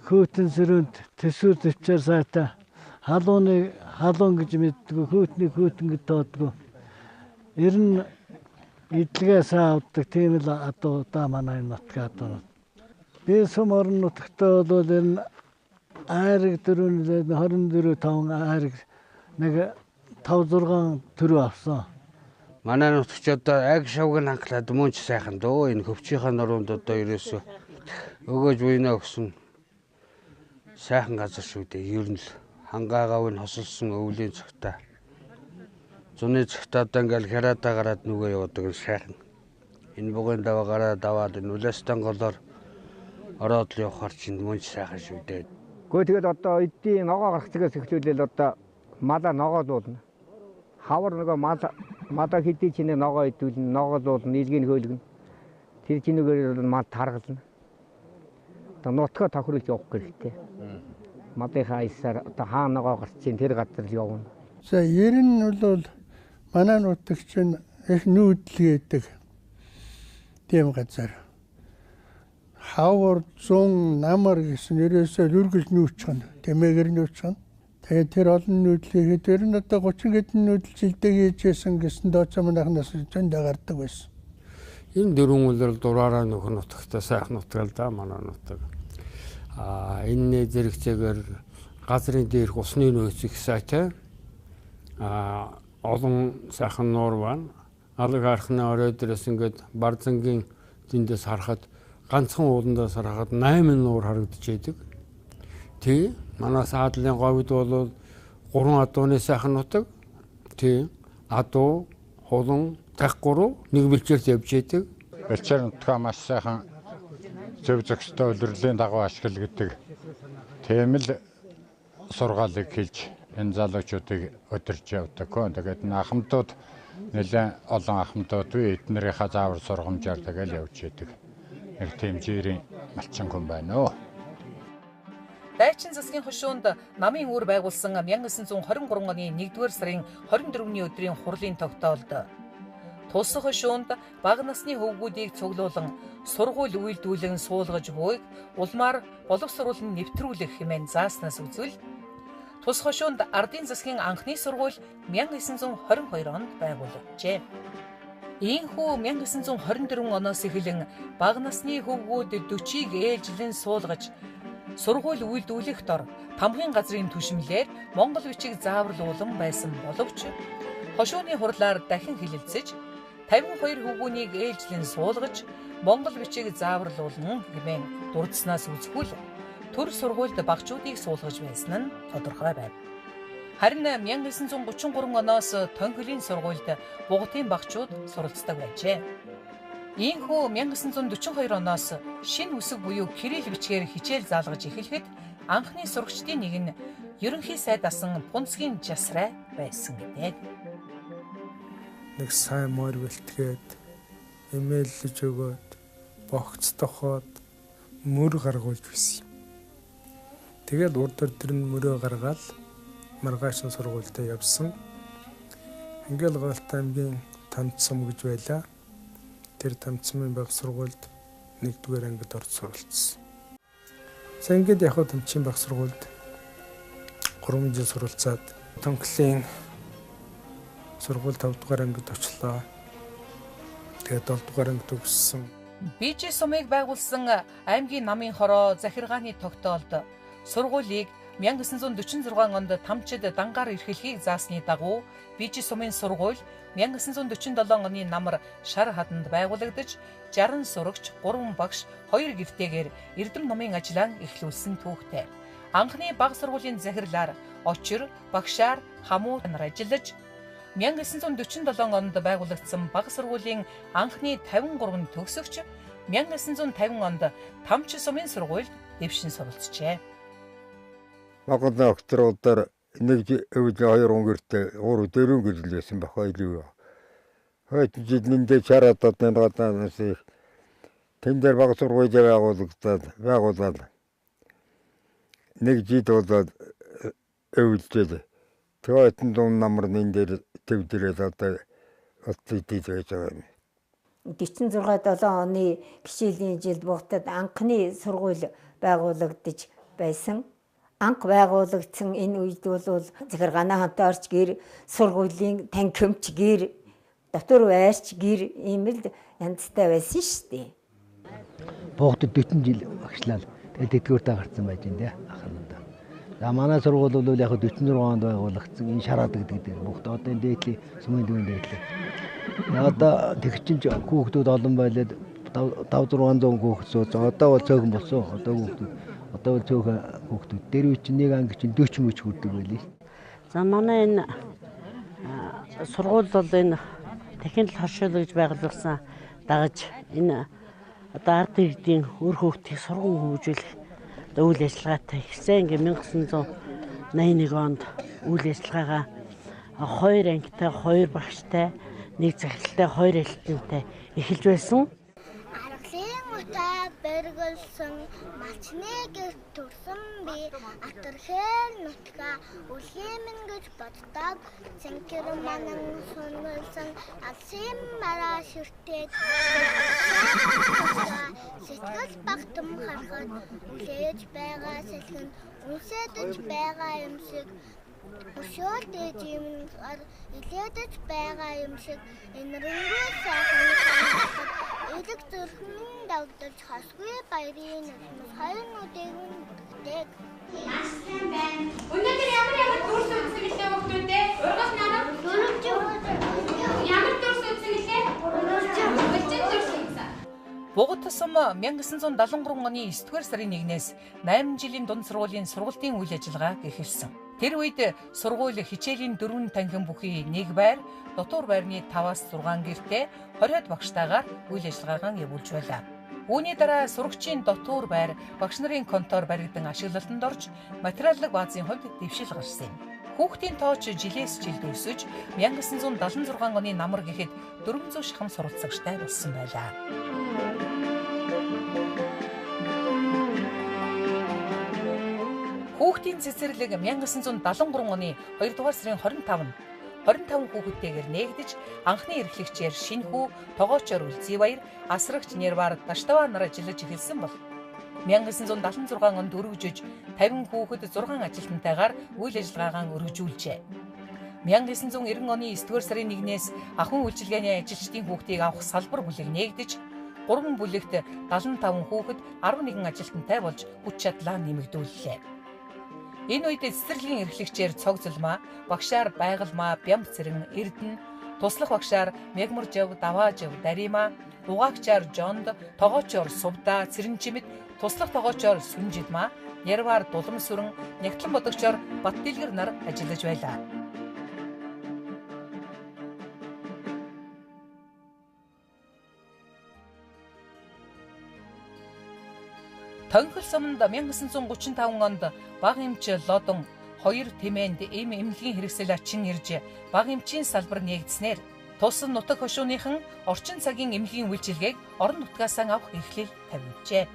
хөтөн сөрөнд төсвөр төвчээр сайтай халууны халуун гэж мэддэг, хөтнийг хөтөн гэж тооддог. Ер нь эдлэгээ сайн авдаг тийм л адуу да манай нутгийн адуунууд. Би сум орон нутагтаа бол энэ айраг 4 24 5 айраг нэг 5 6 төрөв авсан. Манай нутагч одоо аг шавг нь ханхлаад мөн ч сайхан дөө энэ хөвчийнхаа нуруунд одоо ерөөсөө өгөөж буйна гэсэн сайхан газар шүү дээ. Ер нь л хангаагаа нь хосолсон өвлийн цагтаа. Зуны цагтаа одоо ингээл хяраадаа гараад нүгэ явуудаг нь сайхан. Энэ бугын даваа гараад аваад энэ Улаастан голоор ороод л явахаар чинь мөн ч сайхан шүү дээ. Гэхдээ тэгэл одоо эдийн ногоо гарах цагаас эхлүүлээл одоо малаа ногоолуулна. Хавар нөгөө мал мадаа хэдий чинээ ногоо идүүлнэ, ногоолуулна, нийлгийг хөөлгөнө. Тэр чинүүгээр мал таргална. Одоо нутгаа тохируулж явах хэрэгтэй. Малынхаа аясаар одоо хаа ногоо гарч ийн тэр газар л явна. За ер нь бол манай нутаг чинь их нүүдэл гэдэг тийм газар. Хавар зун намар гэсэн ерөөсөө үргэлж нүүчихнэ. Тэмээгээр нүүчихнэ. Тэгээд тэр олон нүүдлийг тэр нь одоо 30 хэдэн нүүдэл жилдээ хийжсэн гэсэн дооцоо манайхнаас зөндөө гардаг байсан. Энэ дөрвөн үлрэл дураараа нөхөр нутагтай сайхан нутаг л да манай нутаг. А энэ зэрэгцээгээр газрын дээрх усны нөөц их сайтай. А олон сайхан нуур байна. Алаг архны орой дээрээс ингээд Барзангийн Тэндээс харахад ганцхан ууландаас харахад 8 нуур харагдаж байдаг. Тий, манай саадлын говьд бол 3 адууны сайхан нутаг. Тий, адуу, хулан, тах гурав нэг бэлчээрт явж байдаг. Бэлчээр нутгаа маш сайхан зөв зохистой улирлын дагуу ашигла гэдэг тийм л сургаалыг хэлж энэ залуучуудыг өдөрж явдаг. Тэгээд энэ ахмадууд нэлээд олон ахмадууд бий, эднэрийнхаа заавар сургамжаар тэгэл явж байдаг. Нэг тийм жирийн малчин хүн байна уу. Дайчин засгийн хошуунд намын үр байгуулсан 1923 оны 1-р сарын 24-ний өдрийн хурлын тогтоолд тус хошуунд бага насны хөвгүүдийг цуглуулан сургууль үйлдүүлэн суулгаж буйг улмаар боловсруулан нэвтрүүлэх хэмээн зааснаас үзвэл тус хошуунд ардын засгийн анхны сургууль 1922 онд байгуулагджээ. Ийхүү 1924 оноос эхлэн бага насны хөвгүүд 40-ийг ээлжлэн суулгаж сургууль үйлдүүлэх дор тамхын газрын түшмлээр монгол бичиг зааварлуулан байсан боловч хошууны хурлаар дахин хилэлцэж 52 хөвгүүнийг ээлжлэн суулгаж монгол бичиг зааварлуулна хэмээн дурдсанаас үзэхүүл төр сургуульд багчуудыг суулгаж байсан нь тодорхой байв. Харин 1933 оноос Тонхилийн сургуульд бугатын багчууд суралцдаг байжээ. Ийхүү 1942 оноос шинэ үсэг буюу кирилл бичгээр хичээл заалгаж эхлэхэд анхны сурагчдын нэг нь ерөнхий сайд асан Пунцгийн Жасрай байсан гэдэг. Нэг сайн морь бэлтгээд, эмээллэж өгөөд, богцтохоод мөр гаргуулж байсан юм. Тэгэл урд өдөр нь мөрөө гаргаал маргаашин сургуультай явсан. Ингээл Галт аймгийн Тамцсам гэж байлаа. Тэр Тамцсамын баг сургуульд 1-р ангид орж суралцсан. За ингээд яг Тамчийн баг сургуульд 3 жил суралцаад Тонхлын сургууль 5-р ангид очлоо. Тэгээд 7-р ангид төгссөн. БЖ сумыг байгуулсан аймгийн намын хороо захиргааны тогтоолд сургуулийг 1946 онд Тамчид дангаар эрхлэхийг заасны дагуу БЖ сумын сургууль 1947 оны намар шар хаданд байгуулагдаж 60 сурагч, 3 багш, 2 гэртэйгээр Эрдэм номын ажлаа эхлүүлсэн түүхтэй. Анхны баг сургуулийн захирлаар Очир, багшаар Хамуу нар ажиллаж 1947 онд байгуулагдсан баг сургуулийн анхны 53 төгсөгч 1950 онд Тамч сумын сургуульд дэвшин суралцжээ. Монгол охтруудаар нэг өвд 2 өнгөртэй 3 4 гэрэл байсан байх байлгүй. Хойд жил нэндээ чараад одногоодаас тэн дээр баг сургууль байгуулагдаад байгуулад нэг жил болоод өвлжээ. Тэгээд дун намар нэн дээр төвдрээд одоо отдийд байж байгаа юм. 46 7 оны хичээлийн жилд Богдод анхны сургууль байгуулагдаж байсан. Анх байгуулагдсан энэ үед бол захиргааны хамтаа орч гэр, сургуулийн танхимч гэр, дотор байрч гэр ийм л янзтай байсан шүү дээ. Богдод 40 жил багшлаад тэгээд тэдгүүртээ гарцсан байж байна дээ ахнаа. За манай сургууль бол яг 46 онд байгуулагдсан энэ шараад гэдэг дээр бүгд одоо энэ дээдлийн сумын төвийн дээдлээ. Одоо тэг чинь хүүхдүүд олон байлаад 5 600 хүүхд сууц. Одоо бол цөөхөн болсон. Одоо хүүхдүүд одоо бол цөөхөн хүүхдүүд. Тэр үе чинь нэг анги чинь 40 мөч хүрдэг байлээ. За манай энэ сургууль бол энэ дахин л хоршоол гэж байгуулсан дагаж энэ одоо ард иргэдийн үр хүүхдийг сургууль хөгжүүлэх үйл ажиллагаатай ихсэн. Ингээ 1981 онд үйл ажиллагаагаа 2 ангитай, 2 багштай, нэг захиралтай, 2 ажилтнтай эхэлж байсан. Аргалын утаа бэргэлсэн малчны гэрт төрсөн би атархэл нутгаа үлгиймэн гэж боддог. Цэнхэр манан сунгалсан алсын мараа ширтээд сэтгэл багтам харахад үлээж байгаа сэлгэн үнсэдэж байгаа юм шиг өшөөлдөж юм илээдэж байгаа юм шиг энэрэнгүй сайхан элэг зүрхэн давдаж хосгүй баярын нулимс хоёр нүдийг нь бүрхдэг. Маш сайн байна. Өнөөдөр ямар ямар дүрс үзсэн гэлээ хүүхдүүдээ? Ургал нарав? Ямар дүрс үзсэн гэлээ? Өлжин дүрс үзсэн. Бугат сум 1973 оны 9-р сарын 1-ээс 8 жилийн дунд сургуулийн сургалтын үйл ажиллагаа эхэлсэн. Тэр үед сургууль хичээлийн 4 танхим бүхий нэг байр, дотуур байрны 5-аас 6 гэртээ 20-од багштайгаар үйл ажиллагаагаа явуулж байлаа. Үүний дараа сурагчийн дотуур байр, багш нарын контор баригдан ашиглалтанд орж, материаллык баазын хувьд дэвшил гарсан юм. Хүүхдийн тооч жилээс жилд өсөж, 1976 оны намар гэхэд 400 шахам суралцагчтай болсон байлаа. Хүүхдийн цэцэрлэг 1973 оны 2 дугаар сарын 25-нд 25 хүүхэдтэйгээр нээгдэж, анхны эрхлэгчээр Шинхүү, Тогоочоор Үлзий баяр, асрагч Нервар Даштава нар ажиллаж эхэлсэн бол 1976 онд өргөжөж 50 хүүхэд 6 ажилтнтайгаар үйл ажиллагаагаа өргөжүүлжээ. 1990 оны 9-р сарын 1-ээс ахуйн үйлчилгээний ажилчдын хүүхдийг авах салбар бүлэг нээгдэж, 3 бүлэгт 75 хүүхэд 11 ажилтнтай болж хүч чадлаа нэмэгдүүллээ. Энэ үед цэцэрлэгийн эрхлэгчээр Цогцолмаа, багшаар Байгалмаа, Бямб цэрэн, Эрдэнэ, туслах багшаар Мягмаржав, Даваажав, Дарима, угаагчаар Жонд, тогоочоор Сувда, Цэрэнчимэд, туслах тогоочоор Сүнжидмаа, Нярваар Дуламсүрэн, Нягтлан бодогчоор Баттэлгэр нар ажиллаж байлаа. Тонхол суманд 1935 онд баг эмч Лодон хоёр тэмээнд эм эмнэлгийн хэрэгсэл ачин ирж баг эмчийн салбар нээгдснээр тус нутаг хошууныхан орчин цагийн эмнэлгийн үйлчилгээг орон нутгаасаа авах эрхлэл тавигджээ.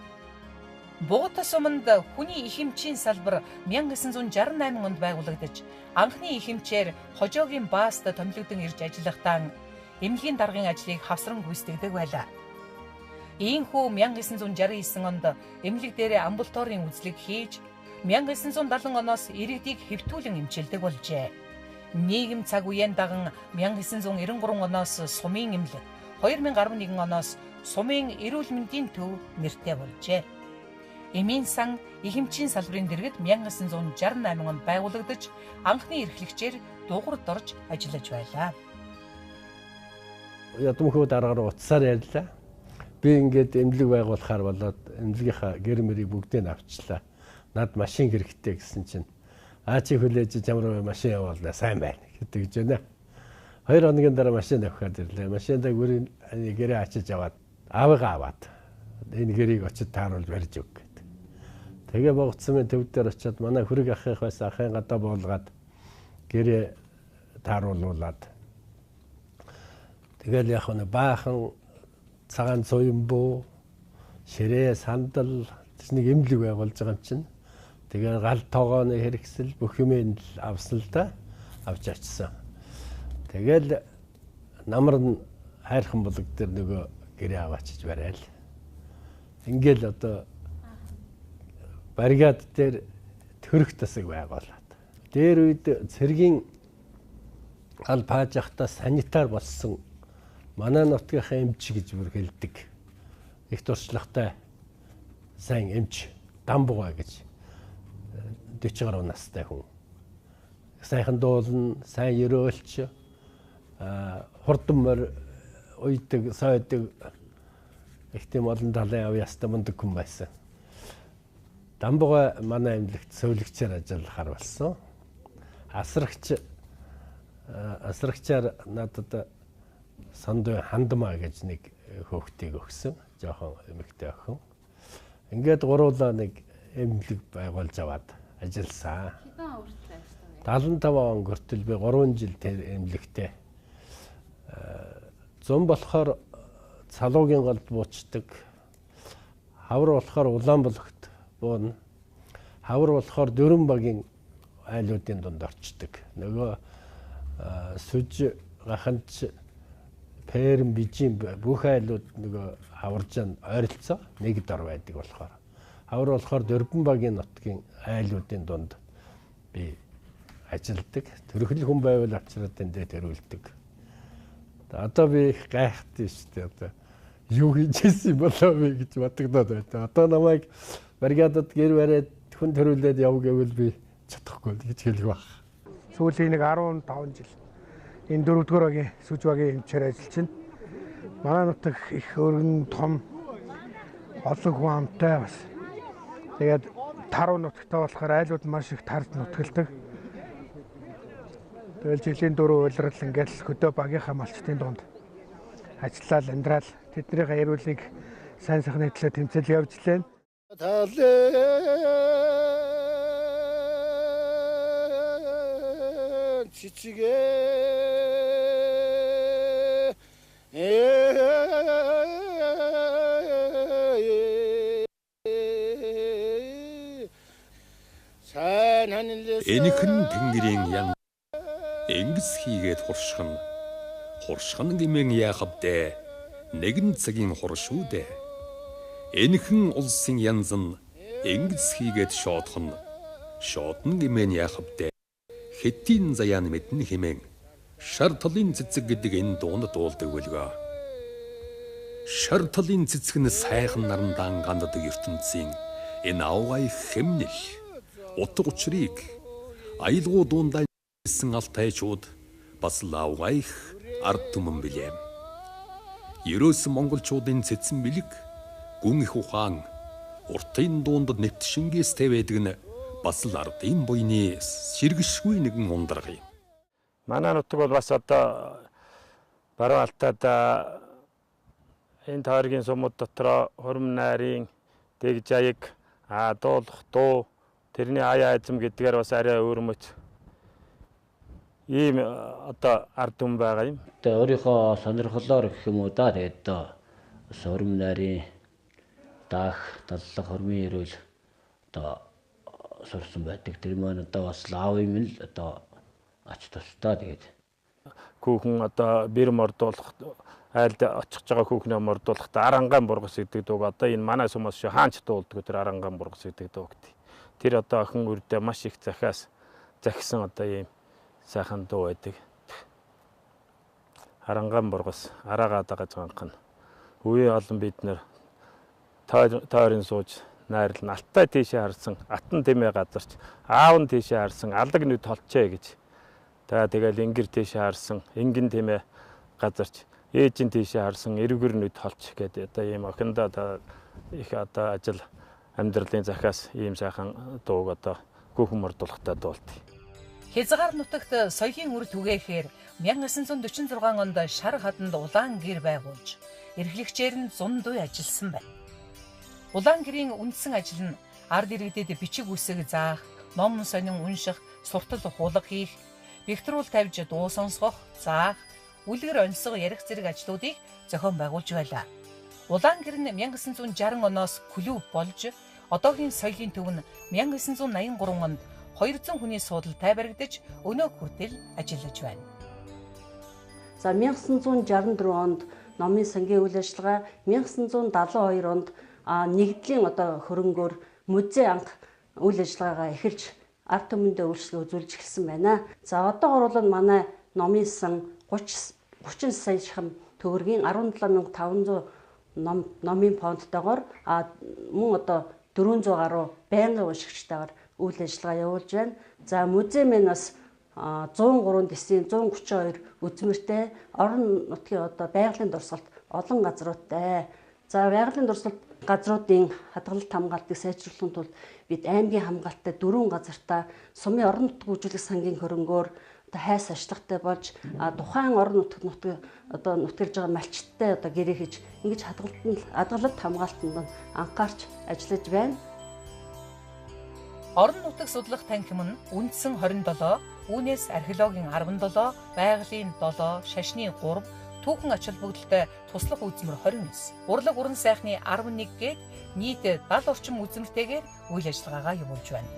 Бугат суманд хүний их эмчийн салбар 1968 онд байгуулагдаж, анхны их эмчээр Хожоогийн Бааст томилогдон ирж ажиллахдаа эмнэлгийн даргын ажлыг хавсран гүйцэтгэдэг байлаа. Ийхүү 1969 онд эмнэлэг дээрээ амбулаторийн үзлэг хийж 1970 оноос иргэдийг хэвтүүлэн эмчилдэг болжээ. Нийгэм цаг үеэн даган 1993 оноос сумын эмнэлэг, 2011 оноос сумын эрүүл мэндийн төв нэртэй болжээ. Эмийн сан их эмчийн салбарын дэргэд 1968 онд байгуулагдаж, анхны эрхлэгчээр дугуйд орж ажиллаж байлаа. Ядамхүү дараагаар утсаар ярьлаа. Би ингээд эмнэлэг байгуулахаар болоод эмнэлгийнхаа гэр мөрийг бүгдийг нь авчлаа. Над машин хэрэгтэй гэсэн чинь аа чи хүлээж чам руу машин явуулнаа, сайн байна гэдэг гэж байна. 2 хоногийн дараа машин авахад ирлээ. Машиндаа гүрийн гэрээ ачиж аваад аавыгаа аваад энэ гэрийг очиж тааруулж барьж өг гэдэг. Тэгээ Богцсомын төв дээр очиад манай хөрөг ахынх байсан ахын гадаа буулгаад гэрээ тааруулуулаад тэгэл яг нэг баахан цагаан цуянбуу, ширээ, сандал нэг эмнэлэг байгуулж байгаа юм чинь. Тэгээ гал тогооны хэрэгсэл бүх юм л авсан л да, авч очсон. Тэгэл намар нь хайрхан булаг дээр нөгөө гэрээ аваачиж барайл. Ингээл одоо баригад дээр төрөх тасаг байгуулад. Дээр үед цэргийн гал пааж явахдаа санитар болсон манай нутгийнхаа эмч гэж бүр хэлдэг. Их туршлагатай сайн эмч Дамбуга гэж 40 гаруй настай хүн. Сайхан дуулна, сайн ерөөлч, хурдан морь уйдаг, сойдог их тийм олон талын авьяастай мундаг хүн байсан. Дамбуга манай эмнэлэгт сувилагчаар ажиллахаар болсон. Асрагчаар надад Сандуй Хандмаа гэж нэг хөөхтийг өгсөн. Жохон эмэгтэй охин. Ингээд гуруулаа нэг эмнэлэг байгуулж аваад ажилласан. Хэдэн он хүртэл ажилласан бэ? 75 он хүртэл би 3 жил тэр эмнэлэгтээ. Зун болохоор Цалуугийн голд буучдаг. Хавар болохоор Улаанбулгт бууна. Хавар болохоор дөрвөн багийн айлуудын дунд орчдөг. Нөгөө сүж гаханч Перм, Бижин бүх айлууд нөгөө хаваржаан ойролцоо нэг дор байдаг болохоор. Хавар болохоор дөрвөн багийн нутгийн айлуудын дунд би ажилладаг. Төрөхөл хүн байвал авчраад эндээ төрүүлдэг. Одоо би их гайхдаг шүү дээ. Одоо юу хийж исэн болоо би гэж бодогдоод байна. Одоо намайг бригадад гэр бариад хүн төрүүлээд яв гэвэл би чадахгүй гэж хэлэх байх. Сүүлийн нэг 15 жил энэ дөрөвдүгээр багийн сүж багийн эмчээр ажиллаж байна. Манай нутаг их өргөн том Олон хүн амтай бас. Тэгээд таруу нутагтай болохоор айлууд маш их тарж нутгалдаг. Тэгэл жилийн дөрөв улирал ингээд л хөдөө багийнхаа малчдын дунд ажиллаад амьдрал тэднийхээ эрүүлийг сайн сайхны төлөө тэмцэл явж лээ. Энэхэн тэнгэрийн ян энгис хийгээд хуршхан. Хуршхан гэмэн яахавдэ нэгэн цагийн хурш үү дээ. Энэхэн улсын янз нь энгис хийгээд шоодхон. Шоодон гэмэн яахавдэ хэтийн заяан мэднэ хэмээн шар талын цэцэг гэдэг энэ дуунд дуулдаг бөлгөө. Шар талын цэцэг нь сайхан нарандаан гандадаг ертөнцийн энэ авгай хэмнэл утга учирыг аялгуу дуундаа исэн алтайчууд бас лавгайх ард түмэн билээ. Ерөөс монголчуудын цэцэн бэлэг гүн их ухаан уртын дуунд нэвтшингээс тавиадаг нь бас л ардын буйны сэргэшгүй нэгэн ундраг юм. Манай нутаг бол бас одоо баруун алтад энэ тойргийн сумууд дотроо хурим найрын дэг жаяг дуулах дуу тэрний аяа айзам гэдгээр бас арай өөрмөц ийм одоо ард түмэн байгаа юм. Одоо өөрийнхөө сонирхлоор гэх юм уу да, тэгээд бас хурим найрын даах даллах хурмын эрүүл одоо сурсан байдаг. Тэр маань одоо бас лав юм л одоо ач тустай. Тэгээд хүүхэн одоо бэр мордуулах айлд очих байгаа хүүхнээ мордуулахдаа арангаан бургас гэдэг дууг одоо энэ манай сумаас шүү хаанч дуулдаг тэр арангаан бургас гэдэг дууг. Тэр одоо охин үрдээ маш их захиас захисан одоо ийм сайхан дуу байдаг. Арангаан бургас араагаа дагаж ганхан. Үеийн олон бид нэр тойрон сууж найрлна. Алтай тийшээ харсан, атан тэмээ газарч, аав нь тийшээ харсан, алаг нүд холчээ гэж. За тэгэл ингэр тийшээ харсан, ингэн тэмээ газарч, ээж нь тийшээ харсан, эргэр нүд холч гэдэг одоо ийм охиндоо их одоо ажил амьдралын захиас ийм сайхан дууг одоо хүүхэн мордуулахтаа дуулт. Хязгаар нутагт соёлын үр түгээхээр 1946 онд шар хаданд улаан гэр байгуулж, эрхлэгчээр нь 100 ажилласан байна. Улаан гэрийн үндсэн ажил нь ард иргэдэд бичиг үсэг заах, ном сонин унших, суртал хуулга хийх, бэхтрүүл тавьж дуу сонсгох, заах, үлгэр оньсго ярих зэрэг ажлуудыг зохион байгуулж байлаа. Улаан гэр нь 1960 оноос клуб болж, одоогийн соёлын төв нь 1983 онд 200 хүний суудалтай баригдаж, өнөө хүртэл ажиллаж байна. За 1964 онд номын сангийн үйл ажиллагаа, 1972 онд нэгдлийн одоо хөрөнгөөр музей анх үйл ажиллагаагаа эхэлж ард түмэндээ үйлчлэг үзүүлж эхэлсэн байна. За одоогор бол манай номын сан 30 сая шахам төгрөгийн 17500 номын фондтойгоор мөн одоо 400 гаруй байнгын уншигчтайгаар үйл ажиллагаа явуулж байна. За музей мэн бас 103 дэсийн 132 үзмэртэй орон нутгийн одоо байгалийн дурсгалт олон газруудтай. За байгалийн дурсгалт газруудын хадгалалт хамгаалтыг сайжруулахын тулд бид аймгийн хамгаалттай 4 газартаа сумын орон нутг хөгжүүлэх сангийн хөрөнгөөр одоо хайс ашигтай болж тухайн орон нутгад одоо нутгалж байгаа малчттай одоо гэрээ хийж ингэж хадгалалт хамгаалтанд анхаарч ажиллаж байна. Орон нутаг судлах танхим нь үндсэн 27, үүнээс археологийн 17, байгалийн 7, шашны 3, түүхэн ач холбогдолтой туслах үзмэр 29, урлаг уран сайхны 11 гээд нийт 70 орчим үзмэртэйгээр үйл ажиллагаагаа явуулж байна.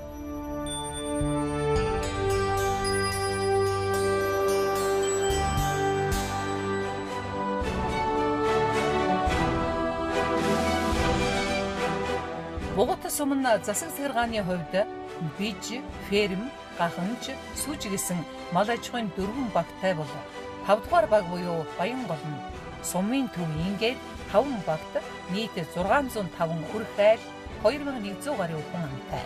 Бугат сум нь засаг захиргааны хувьд биж, ферм, гахамж, сүүж гэсэн мал аж ахуйн 4 багтай болов. 5 дугаар баг буюу Баянгол нь сумын төв ингээд 5 багт нийт 605 өрх айл 2100 гаруй хүн амтай.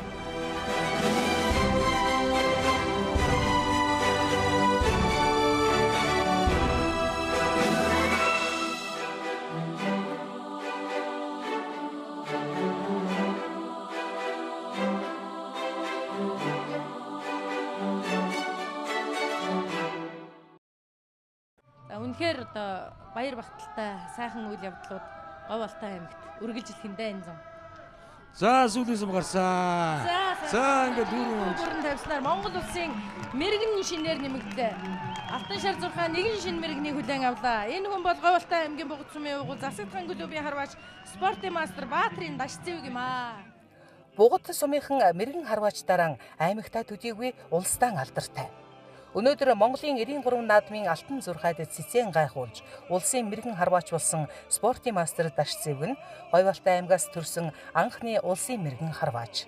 Үнэхээр одоо баяр багталтай сайхан үйл явдлууд Говьалтай аймагт үргэлжлэх юм да энэ зам. За сүүлийн сум гарсан. За ингээд дөрөв бүрэн тавьснаар Монгол улсын мэрэгэн шинээр нэмэгдлээ. Алтан шар зурхаа нэгэн шинэ мэрэгнийг хүлээн авлаа. Энэ хүн бол Говьалтай аймгийн Бугат сумын уугуул Засагтхан клубын харваач спортын мастер Баатрын Дашцэвэг юм аа. Бугат сумынхан мэрэгэн харваач дараа аймагтаа төдийгүй улсдаа алдартай. Өнөөдөр Монголын 93 наадмын алтан зурхайд цэцэн гайхуулж улсын мэрэгэн харваач болсон спортын мастер Дашцэвэг нь Говьалтай аймгаас төрсэн анхны улсын мэрэгэн харваач.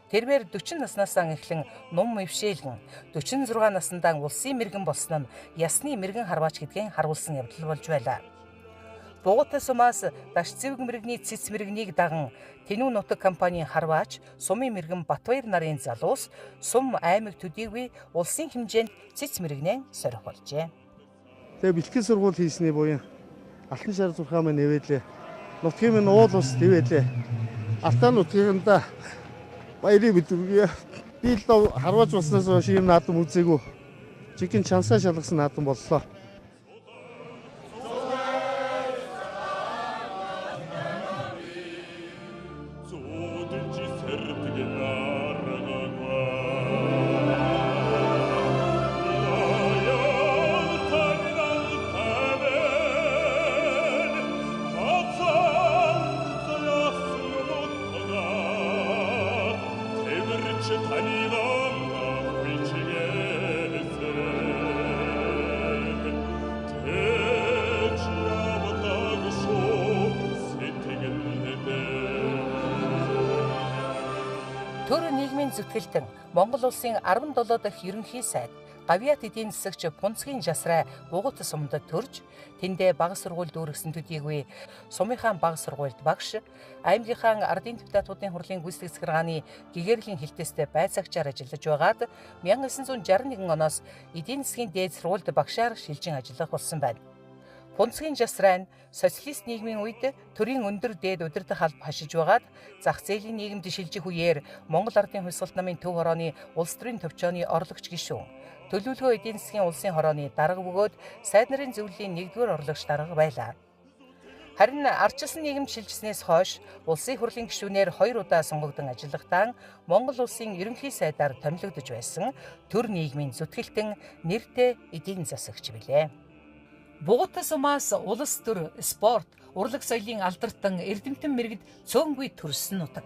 Тэрвэр 40 наснаас эхлэн нум эвшээлгэн 46 насндаан улсын мэрэгэн болсон нь ясны мэрэгэн харваач гэдгийг харуулсан явдал болж байлаа. Бугат сумаас Дашцэвэг мэрэгний цэц мэрэгнийг даган Тэнүү нутаг компанийн харваач сумын мэрэгэн Батбаяр нарын залуус сум аймаг төдийгүй улсын хэмжээнд цэц мэрэгнээ сорих болжээ. Тэгээ бэлтгэл сургууль хийсний буян алтан шар зурхаа маань нэвэлээ. Нутгийн минь уул ус нэвэлээ. Алтан нутгийнхандаа баярыг мэдвэ. Би л харваач болсноос хойш ийм наадам үзээгүй. Жинхэнэ чансаа шалгасан наадам боллоо. Төр нийгмийн зүтгэлтэн Монгол улсын 17 дахь ерөнхий сайд Гавьяат эдийн засагч Пунцгийн Жасрай Бугат сумд төрж тэндээ бага сургууль дүүргэсэн төдийгүй сумынхаа бага сургуульд багш, аймгийнхаа ардын депутатуудын хурлын гүйцэтгэх захиргааны гэгэрлийн хилтэстэй байцаагчаар ажиллаж байгаад 1961 оноос эдийн засгийн дээд сургуульд багшаар шилжин ажиллах болсон байна. Пунцгийн Жасрай нь социалист нийгмийн үед төрийн өндөр дээд удирдах алба хашиж байгаад зах зээлийн нийгэмд шилжих үеэр Монгол Ардын Хувьсгалт намын төв хорооны улс төрийн төвчөөний орлогч гишүүн, төлөвлөгөө эдийн засгийн улсын хорооны дарга бөгөөд сайд нарын зөвлөлийн 1-р орлогч дарга байлаа. Харин ардчилсан нийгэмд шилжснээс хойш улсын хурлын гишүүнээр 2 удаа сонгогдсон ажиллахдаа Монгол улсын ерөнхий сайдаар томилогдож байсан төр нийгмийн зүтгэлтэн нэртэй эдийн засагч билээ. Бугат сумаас улс төр, спорт, урлаг соёлын алдартан эрдэмтэн мэргэд цөөнгүй төрсөн нутаг.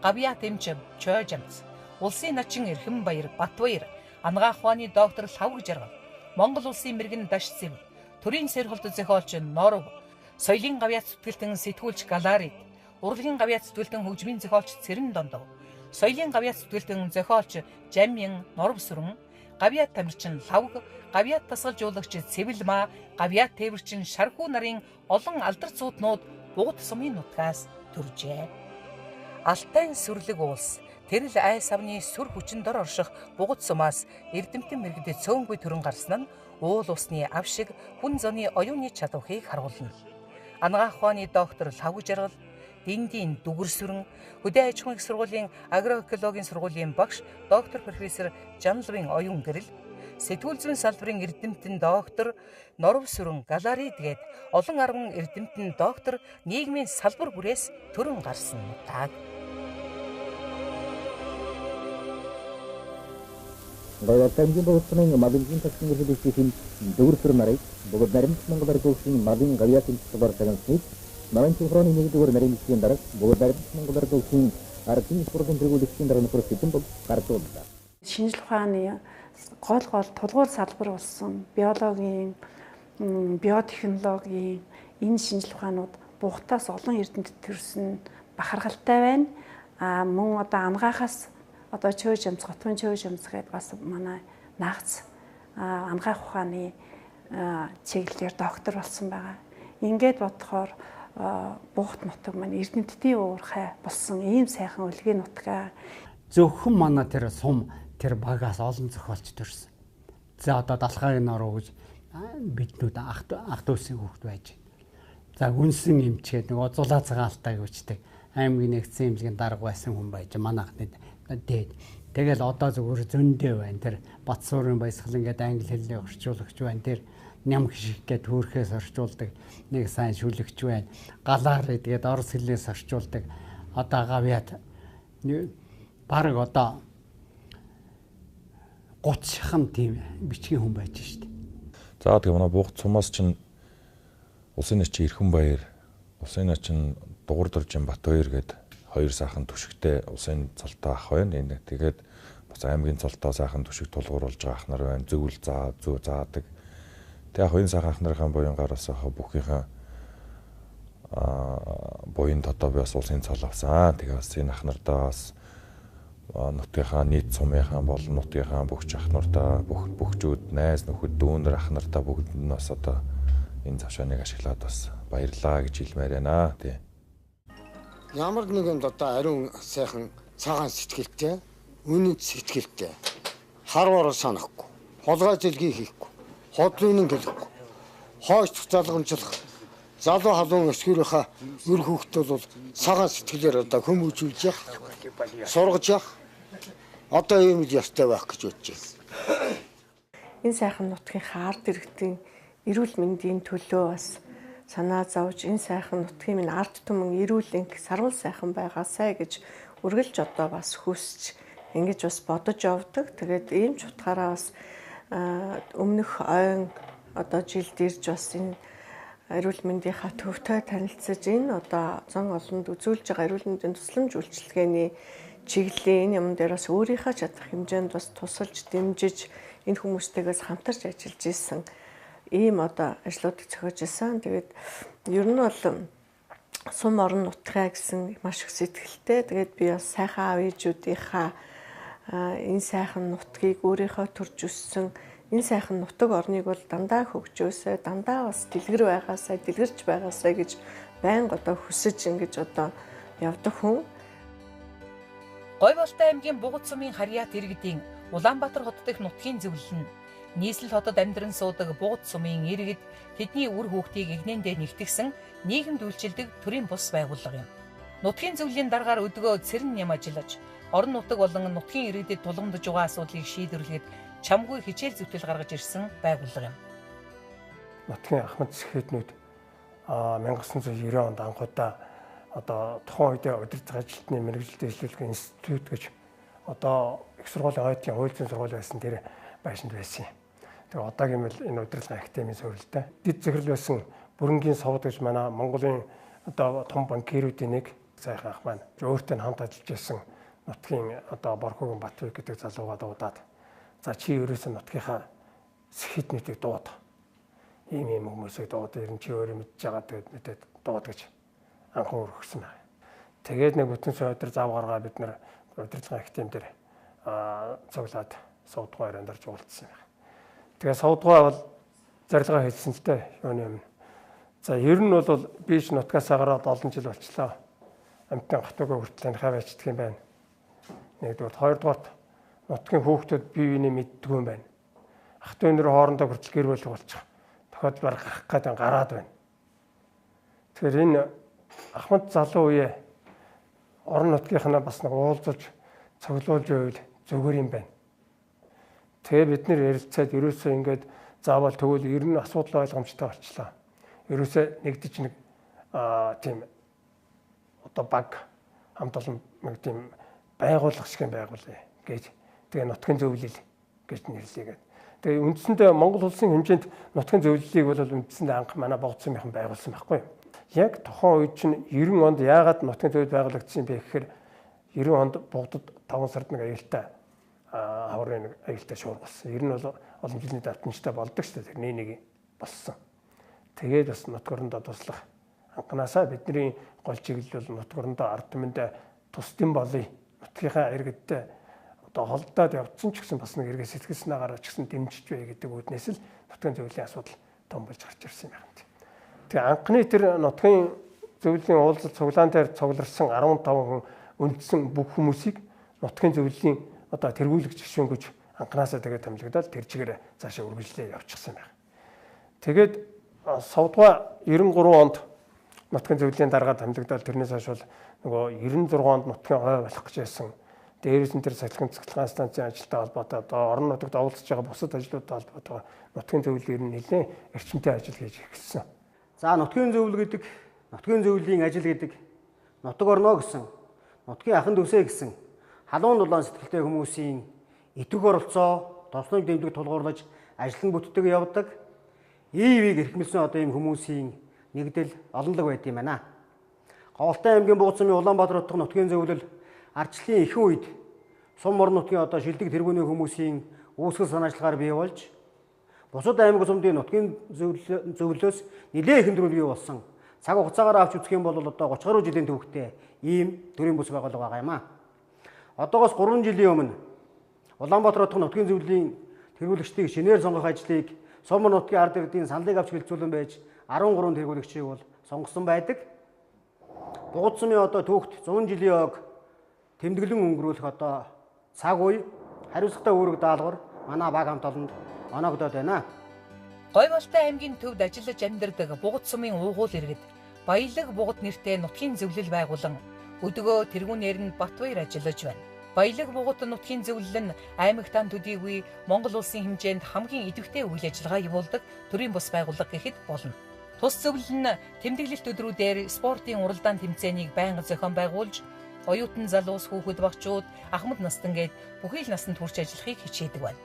Гавьяат эмч Чойжамц, улсын начин Эрхэм Баяр, Батбаяр, Ангаах ухааны доктор Лхавг Жаргал, Монгол улсын мэрэгэн Дашцэв, төрийн сэргэлт зохиолч Норов, соёлын гавьяат зүтгэлтэн сэтгүүлч Галарид, урлагийн гавьяат зүтгэлтэн хөгжмийн зохиолч Цэрэн Дондов, соёлын гавьяат зүтгэлтэн зохиолч Жамьян Норвсүрэн, гавьяат тамирчин Лхавг, гавьяат тасгалжуулагч Цэвэлмаа, гавьяат тээвэрчин Шархүү нарын олон алдар цууднууд Бугат сумын нутгаас төржээ. Алтайн сүрлэг уулс тэрл айс авны сүр хүчин дор орших Бугат сумаас эрдэмтэн мэргэд цөөнгүй төрөн гарсан нь уул усны ав шиг хүн зоны оюуны чадварыг харуулна. Ангаах ухааны доктор Лхавг Жаргал, Диндийн дүгэрсүрэн, хөдөө аж ахуйн их сургуулийн агроэкологийн сургуулийн багш доктор профессор Жанлвын оюун гэрэл, сэтгүүл зүйн салбарын эрдэмтэн доктор Норвсүрэн Галарид гээд олон арван эрдэмтэн доктор нийгмийн салбар бүрээс төрөн гарсан нутаг. Говьалтай аймгийн Бугат сумын малын тасгийн эрхлэгчдийн дүгэрсүрэн нарыг бөгөөд Наримт Монгол Ард улсын малын гавьяат эмчилгээр цагаансны Намын хөрөөний нэгдүгээр нарийн нэгдийн дарга бөгөөд Наримт Монгол Ард улсын ардын хурлын тэргүүлэгчдийн дарга нөхөр хэдэн бол гардууллаа. Шинжлэх ухааны гол тулгуур салбар болсон биологийн, биотехнологийн энэ шинжлэх ухаанууд Бугатаас олон эрдэмтэд төрсөн бахархалтай байна. А мөн одоо ангаахаас одоо Чөөжамц, Готвын Чөөжамц гэдэг бас манай наагц ангаах ухааны чиглэлээр доктор болсон байгаа. Ингээд бодохоор Бугат нутаг маань эрдэмтдийн уурхай болсон ийм сайхан өлгийн нутгаа. Зөвхөн манай тэр сум тэр багаас олон зохиолч төрсөн. За одоо далхаагийн нороо гэж биднүүд ах дүүсийн хүүхэд байж байна. За үнсэн эмчгээд нөгөө зулаа цагаалтай гэвчдэг аймгийн нэгдсэн эмнэлгийн дарга байсан хүн байж манайх дээд. Тэгэл одоо зүгээр зөндөө байна. Тэр Батсуурын баясгалан гэдэг англи хэлний орчуулагч байна. Тэр Ням хишиг гээд хөөрхөөс орчуулдаг нэг сайн шүлэгч байна. Галаар тэгээд орос хэлнээс орчуулдаг. Одоо гавьяат бараг одоо 30 шахам тийм бичгийн хүн байж штэ. За тэгээ манай Бугат сумаас чинь улсын начин Эрхэн Баяр, улсын начин Дугур Доржин Батбаяр гээд хоёр сайхан түшигтэй улсын цолтой ах байна. Энэ тэгээд бас аймгийн цолтой сайхан түшиг тулгууруулж байгаа ах нар байна. Зөвл заа зөө заадаг. Тэг яг энэ сайхан ах нарын буян гараас ах бүхийнхээ буян тодоо би бас улсын цол авсан. Тэгээ бас энэ ах нартаа бас нутгийнхаа нийт сумынхаа болон нутгийнхаа бүх ах нартаа бүх бөхчүүд, найз нөхөд, дүүнер ах нартаа бүгд нь бас одоо энэ завшааныг ашиглаад бас баярлаа гэж хэлмээр байна. Тий. Ямар нэгэн одоо ариун сайхан цагаан сэтгэлтэй, үнэн сэтгэлтэй, хар бороо санахгүй, хулгай зэлгийг хийхгүй, ходлын хэлэхгүй, хойч залгамжлах, залуу халуун өсгөрийнхаа үр хүүхдүүд бол цагаан сэтгэлээр одоо хүмүүжүүлж явах, сургаж явах, одоо ийм л ёстой байх гэж бодож байна. Энэ сайхан нутгийн ард иргэдийн эрүүл мэндийн төлөө бас санаа зовж энэ сайхан нутгийн минь ард түмэн эрүүл энх сарвал сайхан байгаасай гэж үргэлж одоо бас хүсч ингэж бас бодож явдаг. Тэгээд ийм ч утгаараа бас өмнөх ойн одоо жилд ирж бас энэ эрүүл мэндийнхаа төвтэй танилцаж энэ одоо зан олонд үзүүлж байгаа эрүүл мэндийн тусламж үйлчилгээний чиглэлийн энэ юм дээр бас өөрийнхөө чадах хэмжээнд бас тусалж дэмжиж энэ хүмүүстэйгээс хамтарч ажиллаж исэн ийм одоо ажлуудыг зохиож исэн. Тэгээд ер нь бол сум орон нутгаа гэсэн маш их сэтгэлтэй. Тэгээд би бас сайхан аав ээжүүдийнхаа энэ сайхан нутгийг өөрийнхөө төрж өссөн энэ сайхан нутаг орныг бол дандаа хөгжөөсэй, дандаа бас дэлгэр байгаасай, дэлгэрч байгаасай гэж байнга одоо хүсэж ингэж одоо явдаг хүн. Говь-Алтай аймгийн Бугат сумын Харьяат иргэдийн Улаанбаатар хот дахь нутгийн зөвлөл нь нийслэл хотод амьдран суудаг Бугат сумын иргэд тэдний үр хүүхдийг эгнээндээ нэгтгсэн нийгэмд үйлчилдэг төрийн бус байгууллага юм. Нутгийн зөвлөлийн даргаар өдгөө цэрэн ням ажиллаж, орон нутаг болон нутгийн иргэдэд тулгамдж байгаа асуудлыг шийдвэрлэхэд чамгүй хичээл зүтгэл гаргаж ирсэн байгууллага юм. Нутгийн ахмад сэхэднүүд 1990 онд анхудаа одоо тухайн үедээ удирдах ажилтны мэргэжил дэвшлүүлэх институт гэж одоо их сургуулийн оюутны хууль зүйн сургууль байсан тэр байшинд байсан юм. Тэгээ одоогийн бол энэ удирдлагын академийн суурилтай. Дэд захирал байсан Бүрэнгийн сувд гэж манай Монголын одоо том банкируудын нэг сайхан ах маань өөртөө хамт ажиллаж байсан нутгийн одоо Борхогийн Батбек гэдэг залуугаа дуудаад за чи ерөөсөө нутгийнхаа сэхэднүүдийг дууд. Ийм ийм хүмүүсийг дууд. Ер нь чи өөрөө мэдж байгаа тэгээд мэдээд дууд гэж анхан өргөсөн байна. Тэгээд нэг бүтэн сая өдөр зав гаргаа бид нар удирдлагын академи дээр цуглаад сувдгаа оройн дарж уулзсан юм байна. Тэгээ сувдгаа бол зорилгоо хэлсэн л дээ юуны өмнө. За ер нь бол би ч нутгаас гараад олон жил болчлоо. Амтан гатуугаа хүртэл таних байчдаг юм байна. Нэгдүгээр, хоёрдугаарт нутгийн хүүхдүүд бие биенээ мэддгүй юм байна. Ах トゥ нар хоорондоо хүртэл гэр бүл болчих. Тохиолдол баг гарах гэдэг гараад байна. Тэгэхээр энэ ахмад залуу үе орон нутгийнхнаа бас нэг уулзаж цуглуулж байвал зүгээр юм байна. Тэгээ бид нэр ярилцаад ерөөсөө ингээд заавал тэгвэл ер нь асуудал ойлгомжтой болчлоо. Ерөөсөө нэгдэж нэг тийм одоо баг хамт олон нэг тийм байгууллага шиг юм байгуулъя гэж тэгээ нутгийн зөвлөл гэж нэрлэе гэдэг. Тэгээ үндсэндээ Монгол улсын хэмжээнд нутгийн зөвлөлийг бол үндсэндээ анх манай Богдсонбийнхан байгуулсан байхгүй юу? Яг тухайн үед чинь 90 онд яагаад нутгийн зөвлөл байгуулагдсан юм бэ гэхээр 90 онд Богдод 5 сард нэг аюултай хаврын нэг аюултай шуурга болсон. Ер нь бол олон жилийн давтамжтай болдог шүү дээ. Тэрний нэг болсон. Тэгээд бас нутг орондоо туслах анханасаа бидний гол чиглэл бол нутг орондоо ард түмэндээ тусдим болъё. Нутгийнхаа иргэдтэй одоо холдоод явцсан ч гэсэн бас нэг эргээ сэтгэл санаагаар ч гэсэн дэмжиж бай гэдэг үүднээс л нутгийн зөвлөлийн асуудал том болж гарч ирсэн юм байна. Тэгээ анхны тэр нутгийн зөвлөлийн уулзалт цуглаан дээр цугларсан 15 хүн үндсэн бүх хүмүүсийг нутгийн зөвлөлийн одоо тэргүүлэгч гишүүн гэж анханасаа тэгээд томилогдоод тэр чигээр цаашаа үргэлжлээ явчихсан байх. Тэгээд савдгаа 93 онд нутгийн зөвлөлийн дарга томилогдоод тэрнээс хойш бол нөгөө 96 онд нутгийн ой болох гэж байсан. Дээрээс нь тэр сахилгын цэцгэлэн станцын ажилтай холбоотой одоо орон нутагт оволцож байгаа бусад ажлуудтай холбоотойгоор нутгийн зөвлөл ер нь нэлээд эрчимтэй ажил хийж эхэлсэн. За, нутгийн зөвлөл гэдэг, нутгийн зөвлөлийн ажил гэдэг, нутаг орноо гэсэн, нутгийн ахын дүүсээ гэсэн халуун дулаан сэтгэлтэй хүмүүсийн итгэх оролцоо, тослон дэмжлэг тулгуурлаж ажиллан бүтдэг явдаг. Ивийг эрхэмлсэн одоо ийм хүмүүсийн нэгдэл олонлог байд юм байна. Говьалтай аймгийн Бууц сумын Улаанбаатар хотын нутгийн зөвлөл ардчлалын ихэнх үед сум орон нутгийн одоо шилдэг тэргүүний хүмүүсийн үүсгэл санаачлагаар бий болж, бусад аймаг сумдын нутгийн зөвлөлөөс нэлээд их өндөр бий болсон. Цаг хугацаагаар авч үзэх юм бол одоо 30 гаруй жилийн түүхтэй ийм төрийн бүс байгууллага байгаа юм аа. Одоогоос 3 жилийн өмнө Улаанбаатар хотын нутгийн зөвлөлийн тэргүүлэгчдийг шинээр сонгох ажлыг сум орон нутгийн ард иргэдийн саналыг авч хэлэлцүүлэн байж 13 тэргүүлэгчийг бол сонгосон байдаг. Бугуд сумын одоо түүхт 100 жилийн ог тэмдэглэн өнгөрүүлэх одоо цаг үе, хариуцлагатай үүрэг даалгавар манай баг хамт олонд оноогдоод байна. Говьалтай аймгийн төвд ажиллаж амьдардаг Бугуд сумын уугуул иргэд Баялаг Бугуд нэртэй нутгийн зөвлөл байгуулан өдгөө тэргүүнээр нь Батбаяр ажиллаж байна. Баялаг Бугуд нутгийн зөвлөл нь аймагтаа төдийгүй Монгол улсын хэмжээнд хамгийн идэвхтэй үйл ажиллагаа явуулдаг төрийн бус байгууллага гэхэд болно. Тус зөвлөл нь тэмдэглэлт өдрүүдээр спортын уралдаан тэмцээнийг байнга зохион байгуулж, оюутан залуус, хүүхэд багчууд, ахмад настан гээд бүхий л насанд хүрч ажиллахыг хичээдэг байна.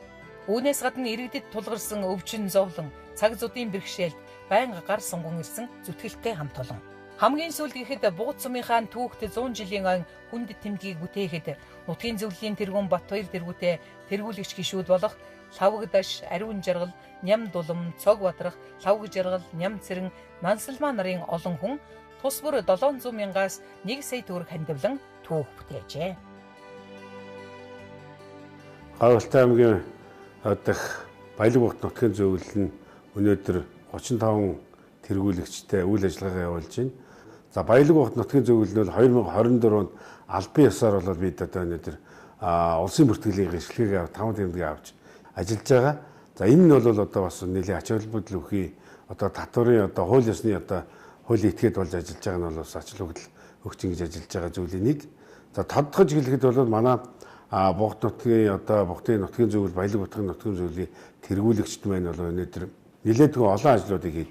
Үүнээс гадна иргэдэд тулгарсан өвчин зовлон, цаг зудын бэрхшээлд байнга гар сунган ирсэн зүтгэлтэй хамт олон. Хамгийн сүүлд гэхэд Бугуд сумынхаа түүхт 100 жилийн ойн хүнд тэмдгийг бүтээхэд нутгийн зөвлөлийн тэргүүн Батбаяр тэргүүтээ тэргүүлэгч гишүүд болох Лавгдаш, Ариун жаргал, Ням дулам, Цог бадрах, Лавг жаргал, Ням цэрэн, Нансалмаа нарын олон хүн тус бүр 700 мянгаас 1 сая төгрөг хандивлан түүх бүтээжээ. Говьалтай аймгийн дахь Баялаг Бугуд нутгийн зөвлөл нь өнөөдөр 35 тэргүүлэгчтэй үйл ажиллагаа явуулж байна. За, Баялаг Бугуд нутгийн зөвлөл нь бол 2024 онд албан ёсоор бол бид одоо өнөөдөр улсын бүртгэлийн гэрчлэгийг 5 тэмдгийг авч ажиллаж байгаа. За, энэ нь бол одоо бас нэлээд ач холбогдол өгөе одоо татварын одоо хууль ёсны одоо хуулийн этгээд болж ажиллаж байгаа нь бол бас ач холбогдол өгч ингэж ажиллаж байгаа зүйлийн нэг. За, тодтогч хэлэхэд бол манай Бугуд нутгийн одоо Бугудын нутгийн зөвлөл, Баялаг нутгийн нутгийн зөвлөлийн тэргүүлэгчд маань бол өнөөдөр нэлээдгүй олон ажлуудыг хийж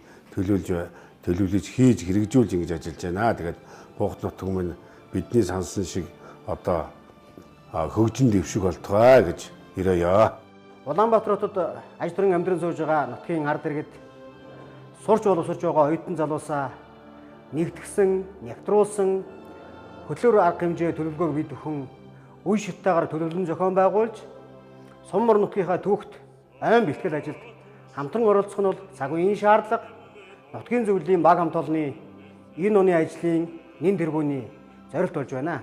төлөвлөж хийж хэрэгжүүлж ингэж ажиллаж байна. Тэгээд Бугуд нутаг маань бидний сансан шиг одоо хөгжин дэвших болтугай гэж ирээё. Улаанбаатар хотод аж төрийн амьдран сууж байгаа нутгийн ард иргэд, сурч боловсрч байгаа оюутан залуусаа нэгтгсэн, нягтруулсан хөтлөөр арга хэмжээ төлөвлөгөөг бид бүхэн үе шаттайгаар төлөвлөн зохион байгуулж, сум орон нутгийнхаа түүхт айн бэлтгэл ажилд хамтран оролцох нь бол цаг үеийн шаардлага, нутгийн зөвлөлийн баг хамт олонны энэ оны ажлын нэн тэргүүний зорилт болж байна.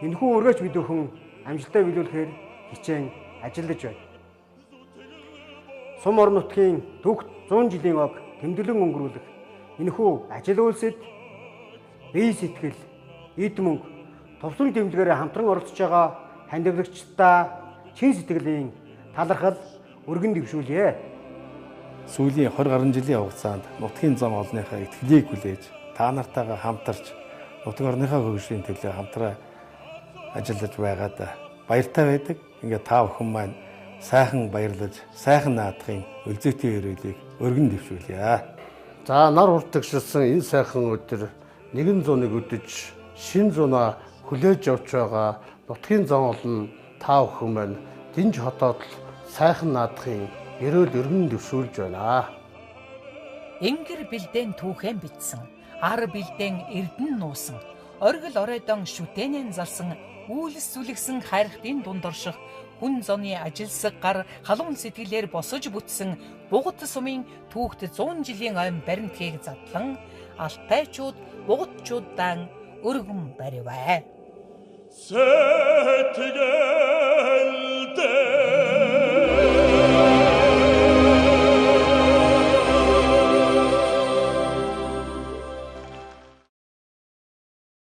Энэхүү үргэлж бид бүхэн амжилттай биелүүлэхээр хичээн ажиллаж байна. Сум орон нутгийн түүхт 100 жилийн ог тэмдэглэн өнгөрүүлэх энэхүү ажил үйлсэд бие сэтгэл, эд мөнгө, товчлон дэмжлэгээр хамтран оролцож байгаа хандивлагчдаа чин сэтгэлийн талархал өргөн дэвшүүлье. Сүүлийн 20 гаруй жилийн хугацаанд нутгийн зам олонныхаа итгэлийг хүлээж, та нартайгаа хамтарч нутаг орныхоо хөгжлийн төлөө хамтраа ажиллаж байгаад баяртай байдаг. Ингээд та бүхэн маань сайхан баярлаж, сайхан наадахын өлзөтийн өрөөлийг өргөн дэвшүүлье. За, нар хурдагшилсан энэ сайхан өдөр нэгэн зуныг өдөж шин зунаа хүлээж авч байгаа нутгийн зам олон та бүхэн маань дэнж хотоод сайхан наадахын ерөөл өргөн дэвшүүлж байна. Энгэр бэлдэн түүхэн битсэн, ар бэлдэн эрдэн нуусан, оргил оройдон шүтэнэн залсан, үйлс зүлэгсэн хайрхтын дунд орших хүн зоны ажилсаг гар халуун сэтгэлээр босож бүтсэн Бугуд сумын түүхт 100 жилийн ойн баримтхийг задлан алтайчууд, бугудчуудаан өргөн бариваа. Сэтгэл